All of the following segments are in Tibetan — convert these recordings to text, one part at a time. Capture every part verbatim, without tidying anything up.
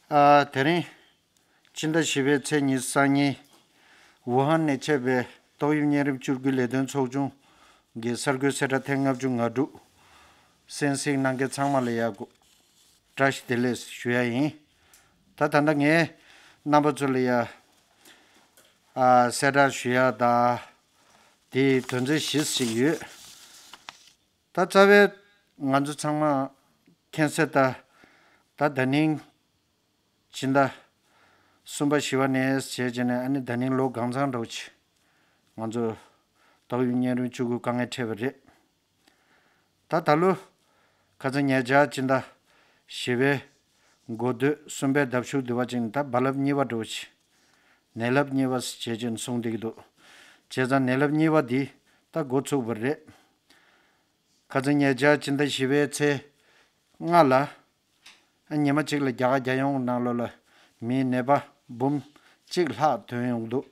ཨ། དེ་རིང་སྤྱི་ཟླ་བཞི་པའི་ཚེས་ཉི་ཤུ་རྩ་གཉིས། ཝུ་ཧན་ནས་ཆད་པའི་ཏོག་དབྱིབས་གཉན་རིམས་བཅུ་དགུའི་ལས་དོན་ཚོགས་ཆུང་གི་གསར་འགོད་གསལ་བསྒྲགས་ཐེངས་ལྔ་བཅུ་ང་དྲུག་གསན་གཟིགས་གནང་མཁན་ཚང་མ་ལ་ཡ་བཀྲ་ཤིས་བདེ་ལེགས་ཞུ་ཡ་ཡིན། ད་ད་ལྟ་ངས་རྣམ་པ་ཚོ་ལ་ཡ་ཨ་གསལ་བསྒྲགས་ཞུ་ཡ་ད་དེའི་དོན་ཚན་བཞི་ཞིག་ཡོད། ད་རྩ་བའི་ང་ཚོ་ཚང་མ་མཁྱེན་གསལ་ལྟར། ད་ད་ནིང་སྤྱི་ཟླ་གསུམ་པ་བཞི་པ་ནས་བྱས་བྱས་ནས་ཨ་ནི་ད་ནིང་ལོ་གང་ཚང་འདྲ་བོ་ཅིག་ང་ཚོ་ཏོག་དབྱིབས་གཉན་རིམས་བཅུ་དགུ་དཀའ་ངལ་འཕྲད་པ་རེད། ད་ད་ལོ་ཁ་སང་ཉེ་ཆར་སྤྱི་ཟླ་བཞི་པའི་འགོ་སྟོད་གསུམ་པའི་ཟླ་མཇུག་དེ་བ་ཅིག་ད་རྦ་རླབས་གཉིས་པ་འདྲ་བོ་ཅིག་ནད་རླབས་གཉིས་པ་ཞེས་བྱས་ནས་གསུངས་བསྡད་ཀྱི་འདུག་བྱས་ཙང་ནད་རླབས་གཉིས་པ་འདི་ད་འགོ་ཚུགས་པ་རེད། ཁ་སང་ཉེ་ཆར་སྤྱི་ཟླ་བཞི་པའི་ཚེས་ལྔ་ལ། ཉི་མ་གཅིག་ལ་རྒྱ་གར་རྒྱལ་ཡོངས་ནང་ལོགས་ལ་མིའི་ནད་པ་འབུམ་གཅིག་ལྷག་ཐོན་ཡོང་གི་འདུག་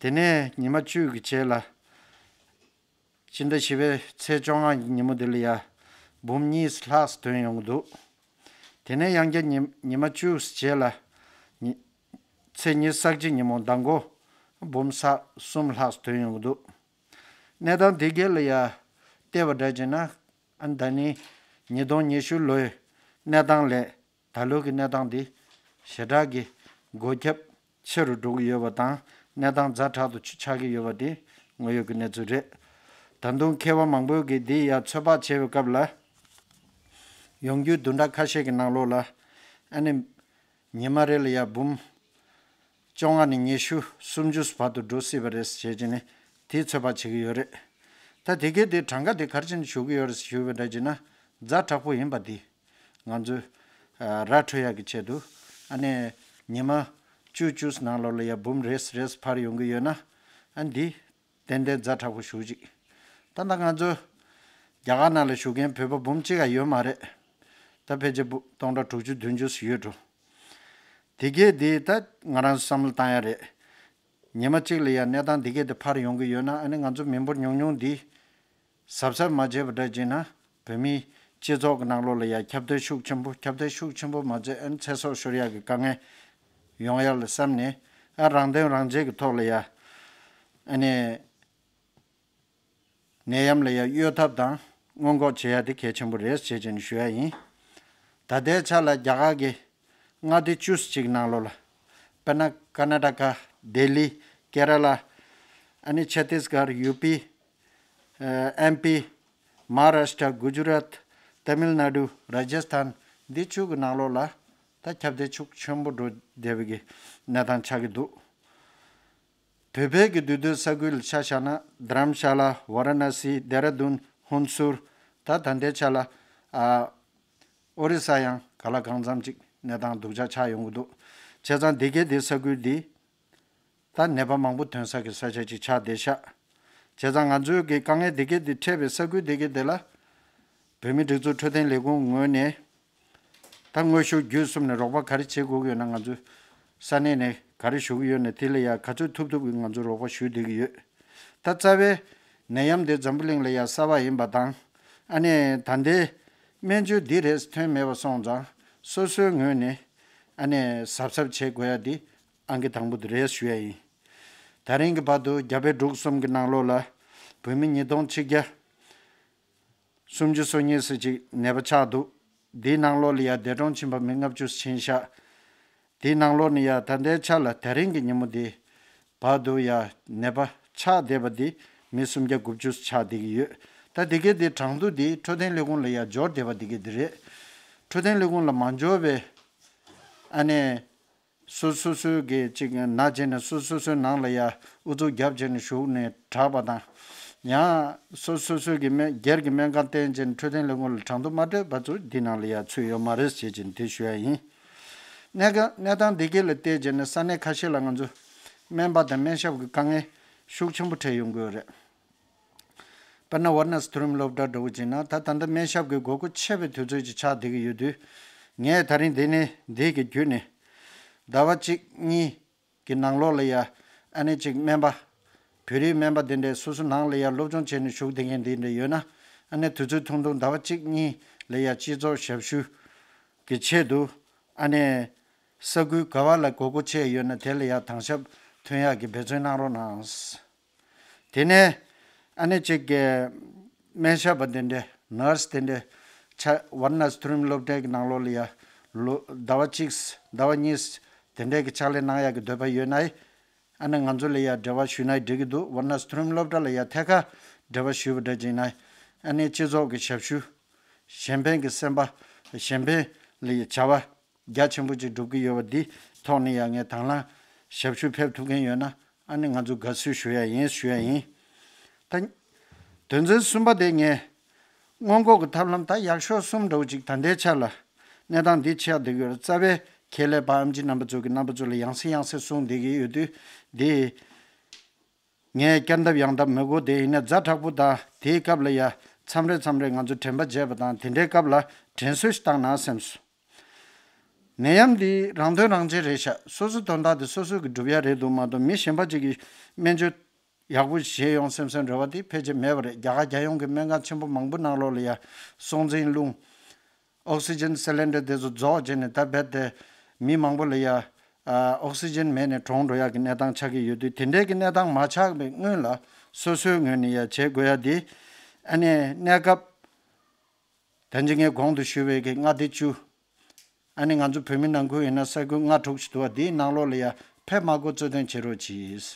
དེ་ནས་ཉི་མ་བཅུ་གི་རྗེས་ལ། སྤྱི་ཟླ་བཞི་པའི་ཚེས་བཅོ་ལྔ་ཉིན་མོ་དེ་ལ་ཡ་འབུམ་གཉིས་ལྷག་ཐོན་ཡོང་གི་འདུག་དེ་ནས་ཡང་བསྐྱར་ཉི་ཉི་མ་བཅུ་རྗེས་ལ། ཉི་ཚེས་ཉི་ཤུ་རྩ་གཅིག་ཉིན་མོ་མདང་དགོང་འབུམ་ས་གསུམ་ལྷག་ཐོན་ཡོང་གི་འདུག་གནས་སྟངས་དེ་གས་ལ་ཡ་བལྟས་པ་འདྲ་བྱས་ན། ཨ་ནི་ད་ནི་ཉིས་སྟོང་ཉི་ཤུ་ལོའི་གནས་སྟངས་ལས་ད་ལོའི་གི་གནས་སྟངས་འདི་ཞེ་དྲག་གི་འགོས་ཁྱབ་ཆེ་རུ་འགྲོ་གི་ཡོད་པ་དང་། གནས་སྟངས་ཛ་དྲག་ཏུ་ཆགས་ཀྱི་ཡོད་པ་དེ་དངོས་ཡོད་ཀྱི་གནས་ཚུལ་རེད། ད་དུང་མཁས་པ་མང་པོས་ཀྱིས་འདི་ཡར་ཚོད་དཔག་བྱེད་པའི་སྐབས་ལ། ཡོང་རྒྱུའི་བདུན་ཕྲག་ཁ་ཤས་ཀྱི་ནང་ལོགས་ལ་ཨ་ནི་ཉི་མ་རེ་ལ་ཡ་འབུམ་བཅོ་ལྔ་ནས་ཉི་ཤུ་སུམ་ཅུ་བར་དུ་འགྲོ་སྲིད་པ་རེད་ཟེར་བྱས་ནས་དེའི་ཚོད་དཔག་བྱེད་ཀྱི་ཡོད་རེད། ད་དེ་གས་དེ་གྲངས་ཀ་དེ་ག་རེ་བྱས་ནས་ཞུ་གི་ཡོད་རེད་ཞུས་པ་འདྲ་བྱས་ན། ཛ་དྲག་པོ་ཡིན་པ་འདི་ང་ཚོས་ཨ་ར་འཕྲོད་ཡག་གི་ཆེད་དུ། ཨ་ནི་ཉི་མ་བཅུ་བཅུ་ནང་ལོགས་ལ་ཡ་འབུམ་རེ་རེ་འཕར་ཡོང་གི་ཡོད་ན། ཨ་འདི་ཏན་ཏན་ཛ་དྲག་པོ་ཞེ་ཅིག་ད་ལྟ་ང་ཚོ་རྒྱ་གར་ནང་ལ་བཞུགས་མཁན་བོད་པ་འབུམ་གཅིག་ཡང་ཡོད་མ་རེད། ད་ཕལ་ཆེར་སྟོང་ཕྲག་དྲུག་ཅུ་བདུན་ཅུ་ཞིག་ཡོད་འགྲོ། དེ་གས་དེ་ད་ང་རང་བསམ་བློ་བཏང་ཡ་རེད། ཉི་མ་གཅིག་ལ་ཡ་གནས་སྟངས་དེ་གས་དེ་འཕར་ཡོང་གི་ཡོད་ན། ཨ་ནི་ང་ཚོ་མི་འབོར་ཉུང་ཉུང་འདི་གཟབ་གཟབ་མ་བྱས་པ་འདྲ་བྱས་ན། བོད་མིའི་སྤྱི་ཚོགས་ཀྱི་ནང་ལོགས་ལ་ཡ་ཁྱབ་གདལ་ཤུགས་ཆེན་པོ་ཁྱབ་གདལ་ཤུགས་ཆེན་པོ་མ་བྱས། ཨ་ནི་ཚེ་སྲོག་ཤོར་ཡག་གི་དཀའ་ངལ་ཡོང་ཡག་ལ་བསམ་ནས། ཨ་རང་དོན་རང་གཅེས་ཀྱི་ཐོག་ལ་ཡ་ཨ་ནི་ནད་ཡམས་ལ་ཡ་གཡོལ་ཐབས་དང་སྔོན་འགོག་བྱེད་ཡ་དེ་གལ་ཆེན་པོ་རེད་ཅེས་བྱས་ནས་ཞུ་ཡ་ཡིན། ད་ལྟའི་ཆ་ལ་རྒྱ་གར་གྱི་མངའ་སྡེ་བཅུ་གཅིག་ནང་ལོགས་ལ། དཔེར་ན་ཀར་ན་ཊ་ཀ། ལྡི་ལི། ཀེ་ར་ལ། ཨ་ནི་ཆ་ཏིས་གར། ཡུ་པི། ཨེམ་པི། མ་ཧཱ་རཱ་ཤི་ཏྲ། གུ་ཇུ་རཱཏ། ཏ་མིལ་ནཱ་ཌུ། རཱ་ཇ་སི་ཐན། འདི་བཅུ་གི་ནང་ལོགས་ལ་ད་ཁྱབ་གདལ་ཤུགས་ཆེན་པོ་འགྲོ་བསྡད་པའི་གི་གནས་སྟངས་ཆགས་ཀྱི་འདུག་བོད་པའི་གི་འདུས་སྡོད་ས་ཁུལ་ཆ་བཞག་ན། རྡ་རམ་ཤ་ལ། ཝ་ར་ཎ་སི། ལྡེ་ར་ལྡུན། ཧུན་སུར། ད་ད་ལྟའི་ཆ་ལ་ཨ་ཨོ་རི་ས་ཡང་ག་ལ་གང་འཚམ་ཅིག་གནས་སྟངས་སྡུག་ཅག་ཆགས་ཡོང་གི་འདུག་བྱས་ཙང་འདི་གའི་འདི་ས་ཁུལ་འདི་ད་ནད་པ་མང་པོ་ཐོན་ས་གི་ས་ཆ་ཅིག་ཆགས་བསྡད་ཤག་བྱས་ཙང་ང་ཚོའི་གི་དཀའ་ངལ་འདི་གའི་འདི་འཕྲད་པའི་ས་ཁུལ་འདི་གའི་འདི་ལ་བོད་མིའི་སྒྲིག་འཛུགས་འཕྲོད་བསྟེན་ལས་ཁུངས་ངོས་ནས་ད་དངོས་ཤུགས་བརྒྱུད་གསུམ་ནས་རོགས་པ་ག་རེ་བྱེད་དགོས་ཀྱི་ཡོད་ན། ང་ཚོས་ས་གནས་ནས་ག་རེ་ཞུ་གི་ཡོད་ན། དེ་ལ་ཡ་ག་ཚོད་ཐུབ་ཐུབ་ཀྱིས་ང་ཚོས་རོགས་པ་ཞུ་བསྡད་ཀྱི་ཡོད། ད་རྩ་བའི་ནད་ཡམས་འདི་འཛམ་བུ་གླིང་ལ་ཡ་གསར་པ་ཡིན་པ་དང་། ཨ་ནི་ད་ལྟའི་སྨན་བཅོས་འདི་རེས་ཐོན་མེད་པ་སོང་ཙང་། སོ་སོའི་ངོས་ནས་ཨ་ནི་གཟབ་གཟབ་བྱེད་དགོས་ཡ་འདི་ཨང་ཀི་དང་པོ་དེ་རེད་ཞུ་ཡ་ཡིན། ད་རིང་གི་བར་དུ་རྒྱ་བལ་འབྲུག་གསུམ་གྱི་ནང་ལོགས་ལ་བོད་མི་ཉིས་སྟོང་ཆིག་བརྒྱ་སུམ་ཅུ་སོ་གཉིས་ཙམ་ཅིག་ནད་པ་ཆགས་འདུག་འདིའི་ནང་ལོགས་ལ་ཡ་འདས་གྲོངས་ཕྱིན་པ་མི་ལྔ་བཅུ་ཕྱིན་ཤག་དེའི་ནང་ལོགས་ནས་ཡ་ད་ལྟའི་ཆ་ལ་ད་རིང་གི་ཉིན་མོ་འདི་བར་དུ་ཡ་ནད་པ་ཆགས་བསྡད་པ་འདི་མི་སུམ་བརྒྱ་དགུ་བཅུ་ཆགས་བསྡད་ཀྱི་ཡོད། ད་འདི་གའི་འདི་གྲངས་ཐོ་འདི་འཕྲོད་བསྟེན་ལས་ཁུངས་ལ་ཡ་འབྱོར་བསྡད་པ་འདི་གའི་འདི་རེད། འཕྲོད་བསྟེན་ལས་ཁུངས་ལ་མ་འབྱོར་བའི་ཨ་ནི་སོ་སོ་སོའི་གི་ཅིག་ན་བྱས་ནས་སོ་སོ་སོའི་ནང་ལ་ཡ་ཨུ་ཚུགས་རྒྱབ་བྱས་ནས་བཞུགས་ནས་དྲག་པ་དང་། ཡང་སོ་སོ་སོའི་གི་སྨན་སྒེར་གྱི་སྨན་ཁང་བསྟེན་བྱས་ནས་འཕྲོད་བསྟེན་ལས་ཁུངས་ལ་གྲངས་ཐོ་མ་སྤྲད་པ་ཚོ་འདི་ནང་ལ་ཡ་ཚུད་ཡོད་མ་རེད་ཅེས་བྱས་ནས་དེ་ཞུ་ཡ་ཡིན། གནས་ག་གནས་སྟངས་འདི་གས་ལ་བལྟས་བྱས་ནས་ས་གནས་ཁ་ཤས་ལ་ང་ཚོ་སྨན་པ་དང་སྨན་ཞབས་ཀྱི་དཀའ་ངལ་ཤུགས་ཆེན་པོ་འཕྲད་ཡོང་གི་ཡོད་རེད། དཔེར་ན་ཝཱ་ར་ཎ་སི་མཐོ་རིམ་སློབ་གྲྭ་འདྲ་བོ་བྱས་ན། ད་ད་ལྟ་སྨན་ཞབས་ཀྱི་དགོས་མཁོ་ཆེ་བའི་དུས་ཚོད་ཅིག་ཆགས་བསྡད་ཀྱི་ཡོད་དུས། ངས་ད་རིང་འདི་ནས་འདི་གི་བརྒྱུད་ནས་ཟླ་བ་གཅིག་གཉིས་ཀྱི་ནང་ལོགས་ལ་ཡ་ཨ་ནི་ཅིག་སྨན་པ། བོད་རིགས་སྨན་པ་འདི་འདྲས་སོ་སོ་ནང་ལ་ཡ་སློབ་སྦྱོང་བྱས་ནས་བཞུགས་བསྡད་མཁན་འདི་འདྲས་ཡོད་ན། ཨ་ནི་དུས་ཚོད་ཐུང་ཐུང་ཟླ་བ་གཅིག་གཉིས་ལ་ཡ་སྤྱི་ཚོགས་ཞབས་ཞུ་གི་ཆེད་དུ་ ཨ་ནི་ས་ཁུལ་ག་བ་ལ་དགོས་མཁོ་ཆེ་ཡོད་ན་དེ་ལ་ཡ་དྭངས་ཞབས་ཐོན་ཡག་གི་འབད་བརྩོན་གནང་རོགས་གནང་། དེ་ནས་ཨ་ནི་གཅིག་གི་སྨན་ཞབས་པ་དེ་འདྲས་ནར་སི་དེ་འདྲས་ཆ་ཝར་ན་སི་ཐུ་རིམ་སློབ་གྲྭའི་གི་ནང་ལོགས་ལ་ཡ་ལོ་ཟླ་བ་གཅིག་ཟླ་བ་གཉིས་དེ་འདྲས་ཀྱི་ཕྱག་ལས་གནང་ཡག་གི་འདོད་པ་ཡོད་ན། ཨ་ནི་ང་ཚོ་ལ་ཡ་འབྲེལ་བ་ཞུས་ན་འགྲིག་གི་འདུག་ཝར་ན་སི་ཐུ་རིམ་སློབ་གྲྭ་ལ་ཡ་ཐད་ཀར་འབྲེལ་བ་ཞུས་པ་འདྲ་ཅིག་ན། ཨ་ནི་སྤྱི་ཚོགས་ཀྱི་ཞབས་ཞུ་གཞན་ཕན་གྱི་སེམས་པ་གཞན་ཕན་ལ་ཡ་བྱ་བ་རྒྱ་ཆེན་པོ་ཅིག་སྒྲུབ་ཀྱི་ཡོད་པ་འདི་ཐོག་ནས་ཡ་ངས་དང་བླངས་ཞབས་ཞུ་ཕེབས་ཐུབ་མཁན་ཡོད་ན། ཨ་ནི་ང་ཚོ་དགའ་བསུ་ཞུ་ཡ་ཡིན་ཞུ་ཡ་ཡིན། ད་དོན་ཚན་གསུམ་པ་དེ་ངས་སྔོན་འགོག་གི་ཐབས་ལམ་ད་ཡག་ཤོས་གསུམ་འདྲ་བོ་ཅིག་ད་ལྟའི་ཆ་ལ་གནས་སྟངས་འདི་ཆགས་བསྡད་ཀྱི་ཡོད་རེད། རྩ་བའི་ཁས་ལེན་པ་ཨེམ་ཆི་རྣམ་པ་ཚོ་གི་རྣམ་པ་ཚོ་ལ་ཡང་སེ་ཡང་སེ་གསུངས་བསྡད་ཀྱི་ཡོད་དུས་འདི་ངས་བསྐྱར་ལྡབ་ཡང་ལྡབ་མི་དགོས། དེ་ཡིན་ན་ཛ་དྲག་པོ་དང་དེའི་སྐབས་ལ་ཡ་མཚམས་རེ་མཚམས་རེ་ང་ཚོ་དྲན་པ་བརྗེད་པ་དང་དེ་འདྲའི་སྐབས་ལ་དྲན་གསོ་ཞིག་བཏང་ན་སེམས་སོ། ནད་ཡམས་འདི་རང་དོན་རང་གཅེས་རེད་ཤག་སོ་སོའི་དོན་དག་དེ་སོ་སོས་ཀྱི་སྒྲུབ་ཡ་རེད་འདུག་མ་གཏོགས་མི་གཞན་པ་ཅིག་གིས་སྨན་བཅོས་ཡག་པོ་བྱེད་ཡོང་སེམས་སེམས་རེ་བ་དེ་ཕལ་ཆེར་མེད་པ་རེད། རྒྱ་གར་རྒྱལ་ཡོངས་ཀྱི་སྨན་ཁང་ཆེན་པོ་མང་པོ་ནང་ལོགས་ལ་ཡ་སྲོག་འཛིན་རླུང་ཨོག་སི་ཇན་སི་ལིན་ཌར་དེ་ཚོ་རྫོགས་བྱས་ནས་ད་རྦད་དེ་མི་མང་པོ་ལ་ཡ་ཨོག་སི་ཇན་མེད་ནས་གྲོངས་འགྲོ་ཡག་གི་གནས་སྟངས་ཆགས་ཀྱི་ཡོད་དུས་དེ་འདྲའི་གི་གནས་སྟངས་མ་ཆགས་པའི་སྔོན་ལ་སོ་སོའི་ངོས་ནས་ཡ་བྱེད་དགོས་ཡ་དེ་ཨ་ནི་གནས་སྐབས་ད་གིན་ངས་གོང་དུ་ཞུས་པའི་གི་མངའ་སྡེ་བཅུ། ཨ་ནི་ང་ཚོ་བོད་མི་ནང་ཁུལ་ཡིན་ན་ས་ཁུལ་ལྔ་དྲུག་ཅིག་འདུག་བ། དེའི་ནང་ལོགས་ལ་ཡ་ཕེབས་མ་དགོས་གཙོ་འདོན་བྱེད་རོགས་གྱིས།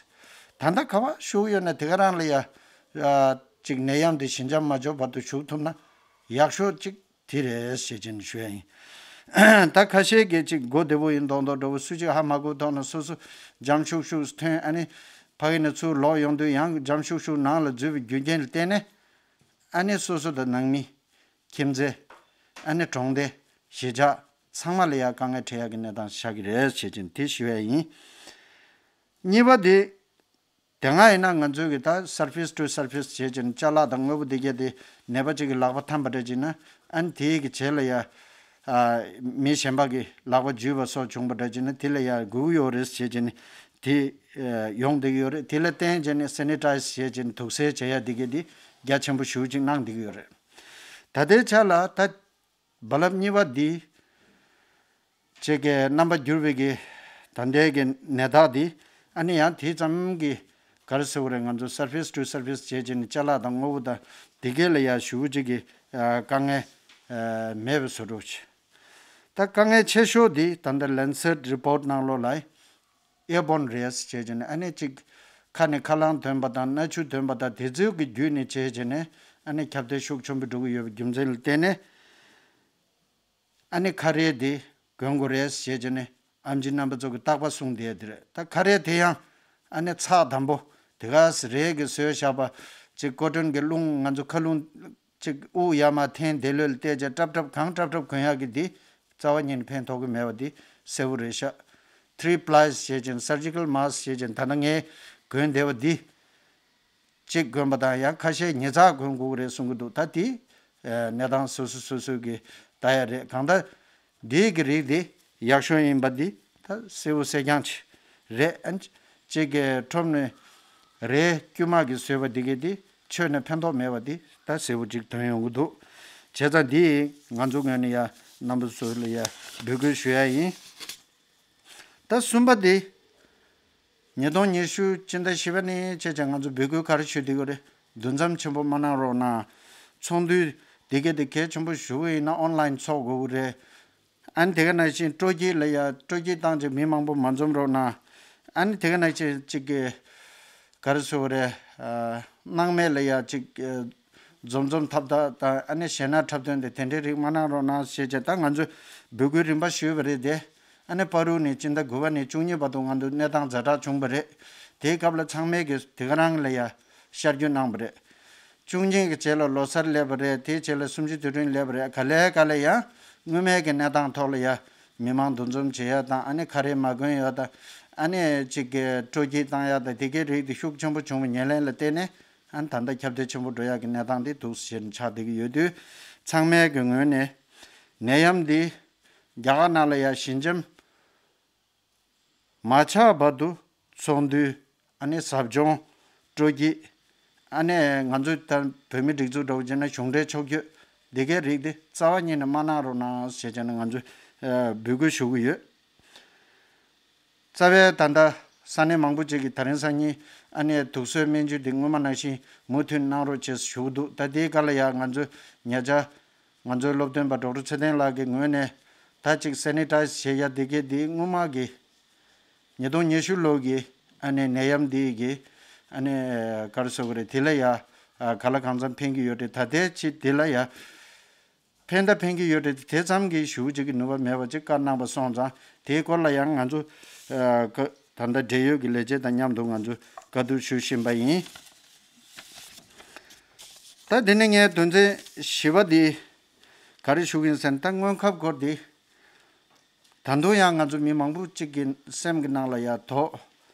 ད་ལྟ་ག་བ་བཞུགས་ཡོད་ན་དེ་ག་རང་ལ་ཡ་ཨ་ཅིག་ནད་ཡམས་དེ་ཞི་འཇམ་མ་འཇོག་བར་དུ་བཞུགས་ཐུབ་ན་ཡག་ཤོས་ཅིག་དེ་རེད་ཞེས་བྱས་ནས་ཞུ་ཡ་ཡིན། ད་ཁ་ཤས་ཀྱིས་ཅིག་མགོ་བདེ་པོ་ཡིན་མདོག་མདོག་འདྲ་བོ་སུ་གཅིག་ཧ་མ་གོ་ཐོག་ན་སོ་སོ་འཇམ་ཤུགས་ཤུགས་ཐོན། ཨ་ནི་ཕ་གི་ནས་ཚུར་ལོག་ཡོང་དུས་ཡང་འཇམ་ཤུགས་ཤུགས་ནང་ལ་འཛུལ་བའི་རྒྱུ་རྐྱེན་ལ་བརྟེན་ནས་ཨ་ནི་སོ་སོ་དང་ནང་མི། ཁྱིམ་མཚེས། ཨ་ནི་གྲོང་སྡེ། གཞིས་ཆགས་ཚང་མ་ལ་ཡང་དཀའ་ངལ་འཕྲད་ཡག་གི་གནས་སྟངས་ཆགས་ཀྱི་རེད་ཞེས་ཀྱིན་དེ་ཞུ་ཡ་ཡིན། གཉིས་པ་དེ། དེ་སྔ་ཡིན་ན་ང་ཚོས་གི་ད་surface to surface་བྱས་ཀྱིན་ཅ་ལག་དང་དངོས་པོ་དེ་གས་དེ་ནད་པ་གཅིག་གི་ལག་པ་འཐམས་པ་འདྲ་ཅིག་ན་ཨ་ནི་དེའི་གི་རྗེས་ལ་ཡ། ཨ། མི་གཞན་པ་གི་ལག་པ་འཇུས་པ་སོགས་བྱུང་བ་འདྲ་ཅིག་ན་དེ་ལ་ཡ་སྒུག་ཡོད་རེད་ཞེས་ཀྱིན་དེ། ཨ། ཡོང་བསྡད་ཀྱི་ཡོད་རེད། དེ་ལ་བརྟེན་བྱས་ནས་sanitize་བྱས་ཀྱིན་དུག་སེལ་བྱེད་ཡ་དེ་གས་དེ་རྒྱ་ཆེན་པོ་ཞེ་པོ་ཅིག་གནང་བསྡད་ཀྱི་ཡོད་རེད། ད་ལྟའི་ཆ་ལ་ད་རྦ་རླབས་གཉིས་པ་འདི་ཅིག་གི་རྣམ་པ་འགྱུར་བའི་གི་ད་ལྟའི་གི་ནད་རྟགས་འདི་ཨ་ནི་ཡང་དེ་ཙམ་གི་ག་རེ་ཟེར་དགོས་རེད། ང་ཚོ་surface to surface་བྱས་བྱས་ནས་ཅ་ལག་དང་དངོས་པོ་དང་དེ་གས་ལ་ཡ་ཞེ་པོ་ཅིག་གི་ཨ་དཀའ་ངལ་ཨ་མེད་པའི་བཟོ་འདྲ་ཅིག་ད་དཀའ་ངལ་ཆེ་ཤོས་འདི་ད་ལྟ་Lancet report་ནང་ལོགས་ལ། airborne་རེད་ཟེར་བྱས་ནས་ཨ་ནི་གཅིག་ཁ་ནས་ཁ་རླངས་ཐོན་པ་དང་སྣ་ཆུ་ཐོན་པ་དང་དེ་ཚོའི་གི་བརྒྱུད་ནས་བྱས་བྱས་ནས་ཨ་ནི་ཁྱབ་གདལ་ཤུགས་ཆེན་པོ་འགྲོ་གི་ཡོད་པའི་རྒྱུ་མཚན་ལ་བརྟེན་ནས་ཨ་ནི་ཁ་རས་དེ་གོན་དགོས་རེད་ཟེར་བྱས་ནས་ཨེམ་ཆི་རྣམ་པ་ཚོ་གི་རྟག་པར་གསུངས་བསྡད་དེ་རེད། ད་ཁ་རས་དེ་ཡང་ཨ་ནི་ཚགས་དམ་པོ་དེ་ག་ཟེ་རེད་གི་བཟོས་བཞག་པ་ཅིག་ཀོ་ཊོན་གི་རླུང་ང་ཚོ་མཁའ་རླུང་ཅིག་དབུགས་ཡར་མར་འཐེན་བདེ་ལོས་ལ་བལྟས་བྱས་ཀྲབ་ཀྲབ་གང་ཀྲབ་ཀྲབ་གོན་ཡག་གི་འདི་རྩ་བ་ཉིད་ནས་ཕན་ཐོགས་ཀྱི་མེད་པ་འདི་གསལ་པོ་རེད་ཤག three ply་བྱས་ཀྱིན་surgical mask་བྱས་ཀྱིན་ད་ལྟ་ངས་གོན་བསྡད་པ་འདི་གཅིག་གོན་པ་དང་ཡང་ཁ་ཤས་ཉིས་བརྩེགས་གོན་དགོས་ཀྱི་རེད་གསུང་གི་འདུག་ད་འདི་གནས་སྟངས་སོ་སོ་སོ་སོའི་གི་ལྟ་ཡ་རེད། གང་ལྟར་འདིའི་གི་རིགས་འདི་ཡག་ཤོས་ཡིན་པ་འདི་ད་གསལ་པོ་གསལ་རྐྱང་ཅིག་རེད། ཨ་ནི་གཅིག་གི་ཁྲོམ་ནས་རས་དཀྱུས་མ་གི་བཟོས་པ་འདི་གས་འདི་ཆོས་ནས་ཕན་ཐོགས་མེད་པ་འདི་ད་གསལ་པོ་ཅིག་ཐོན་ཡོང་གི་འདུག་བྱས་ཙང་འདི་ང་ཚོ་ངོས་ནས་ཡ་རྣམ་པ་ཚོ་ལ་ཡ་འབོད་སྐུལ་ཞུ་ཡ་ཡིན། ད་གསུམ་པ་འདི། ཉིས་སྟོང་ཉི་ཤུ་སྤྱི་ཟླ་བཞི་པ་ནས་བྱས་ཙང་ང་ཚོ་འབོད་སྐུལ་ག་རེ་ཞུ་བསྡད་ཀྱི་རེད། འདུ་འཛོམས་ཆེན་པོ་མ་གནང་རོགས་གནང་། ཚོགས་འདུ་འདི་གས་དེ་གལ་ཆེན་པོ་ཞེ་པོ་ཡིན་ན་ཨོན་ལན་ཚོགས་དགོས་ཀྱི་རེད། ཨ་ནི་དེ་ག་ནང་བཞིན་སྤྲོ་སྐྱིད་ལ་ཡ་སྤྲོ་སྐྱིད་བཏང་བྱས་མི་མང་པོ་མ་འཛོམས་རོགས་གནང་། ཨ་ནི་དེ་ག་ནང་བཞིན་གཅིག་གི་ག་རེ་ཟེར་དགོས་རེད། ཨ། སྣང་མེད་ལ་ཡ་གཅིག་ཨ། འཛོམས་འཛོམས་འཐབ་འཐབ་དང་ཨ་ནི་ཞེད་སྣང་འཁྲབ་སྟོན་དེ་དེ་འདྲའི་རིགས་མ་གནང་རོགས་གནང་ཞེས་བྱས་ད་ང་ཚོས་འབོད་སྐུལ་རིམ་པ་ཞུས་པ་རེད་དེ། ཨ་ནི་བར་དུ་ནས་སྤྱི་ཟླ་དགུ་པ་ནས་བཅུ་གཉིས་བར་དུ་ང་ཚོ་གནས་སྟངས་ཛ་དྲག་བྱུང་བ་རེད། དེའི་སྐབས་ལ་ཚང་མས་ཀྱི་དེ་ག་རང་ལ་ཡ་ཤར་བསྐྱོད་གནང་བ་རེད། བཅུ་གཉིས་ཀྱི་རྗེས་ལ་ལོ་གསར་སླེབས་པ་རེད། དེའི་རྗེས་ལ་གསུམ་བཅུའི་དུས་དྲན་སླེབས་པ་རེད། ག་ལེ་ག་ལེ་ཡང་སྔོན་མའི་གི་གནས་སྟངས་ཐོག་ལ་ཡ་མི་མང་འདུ་འཛོམས་བྱེད་ཡ་དང་ཨ་ནི་ཁ་རས་མ་གོན་ཡ་དང་ཨ་ནི་གཅིག་གི་སྤྲོ་སྐྱིད་བཏང་ཡ་དང་དེ་གའི་རིགས་དེ་ཤུགས་ཆེན་པོ་བྱུང་བའི་ཉེར་ལེན་ལ་བརྟེན་ནས། ཨ་ནི་ད་ལྟ་ཁྱབ་གདལ་ཆེན་པོ་འགྲོ་ཡག་གི་གནས་སྟངས་དེ་འདུག་ཟེར་ནས་ཆགས་བསྡད་ཀྱི་ཡོད་དུས། ཚང་མའི་གི་ངོས་ནས་ནད་ཡམས་འདི་རྒྱ་གར་ནང་ལ་ཡ་ཞི་འཇམ་མ་ཆགས་བར་དུ་ཚོགས་འདུ་ཨ་ནི་ཟབ་སྦྱོང་སྤྲོ་སྐྱིད་ཨ་ནི་ང་ཚོ་ད་བོད་མི་སྒྲིག་འཛུགས་འདྲ་བོ་བྱས་ན་གཞུང་འབྲེལ་ཕྱོགས་བསྐྱོད་འདི་གའི་རིགས་དེ་རྩ་བ་ཉིད་ནས་མ་གནང་རོགས་གནང་ཞེས་བྱས་ནས་ང་ཚོས་ འབོད་སྐུལ་ཞུ་གི་ཡོད། རྩ་བའི་ད་ལྟ་ས་གནས་མང་པོ་ཅིག་གིས་དེ་རིང་སང་ཉིན་ཨ་ནེ་དུག་གསོའི་སྨན་བཅོས་འདི་སྔོན་མ་ནང་བཞིན་མུ་མཐུད་གནང་རོགས་བྱེད་ཞུ་གི་འདུག་ད་དེའི་སྐབས་ལ་ཡང་ང་ཚོ་ཉེ་ཆར་ང་ཚོའི་སློབ་སྟོན་པ་ཌོག་ཊར་ཚེ་བརྟན་ལགས་ཀྱི་ངོས་ནས་ད་ཅིག་སེ་ནི་ཊའི་ཛི་བྱེད་ཡ་དེ་གས་དེ་སྔོན་མ་གི་ཉིས་སྟོང་ཉི་ཤུ་ལོ་གི་ཨ་ནེ་ནད་ཡམས་འདི་གི་ཨ་ནེ་ག་རེ་ཟེར་དགོས་རེད། དེ་ལ་ཡ་ག་ལ་གང་འཚམ་ཕན་གྱི་ཡོད་རེད། ད་ལྟའི་ཆེད་དེ་ལ་ཡ་ཕན་ད་ཕན་གྱི་ཡོད་རེད། དེ་ཙམ་གྱིས་ཞུ་བྱེད་ཀྱི་ནུས་པ་མེད་པ་ཅིག་བཀའ་གནང་བ་སོང་ཙང་དེའི་སྐོར་ལ་ཡང་ང་ཚོ་ཨ་ཀ་ད་ལྟ་འབྲེལ་ཡོད་ཀྱི་ལས་བྱེད་དང་མཉམ་དུ་ང་ཚོ་བཀའ་བསྡུར་ཞུ་བཞིན་པ་ཡིན། ད་འདི་ནས་ངས་དོན་ཚན་བཞི་པ་འདི་ག་རེ་ཞུ་གི་ཡིན་ཟེར་ན། ད་སྔོན་ཁབ་སྐོར་འདི་ད་དུང་ཡང་ང་ཚོ་མི་མང་པོ་གཅིག་གི་སེམས་ཀྱི་ནང་ལ་ཡ་དོགས་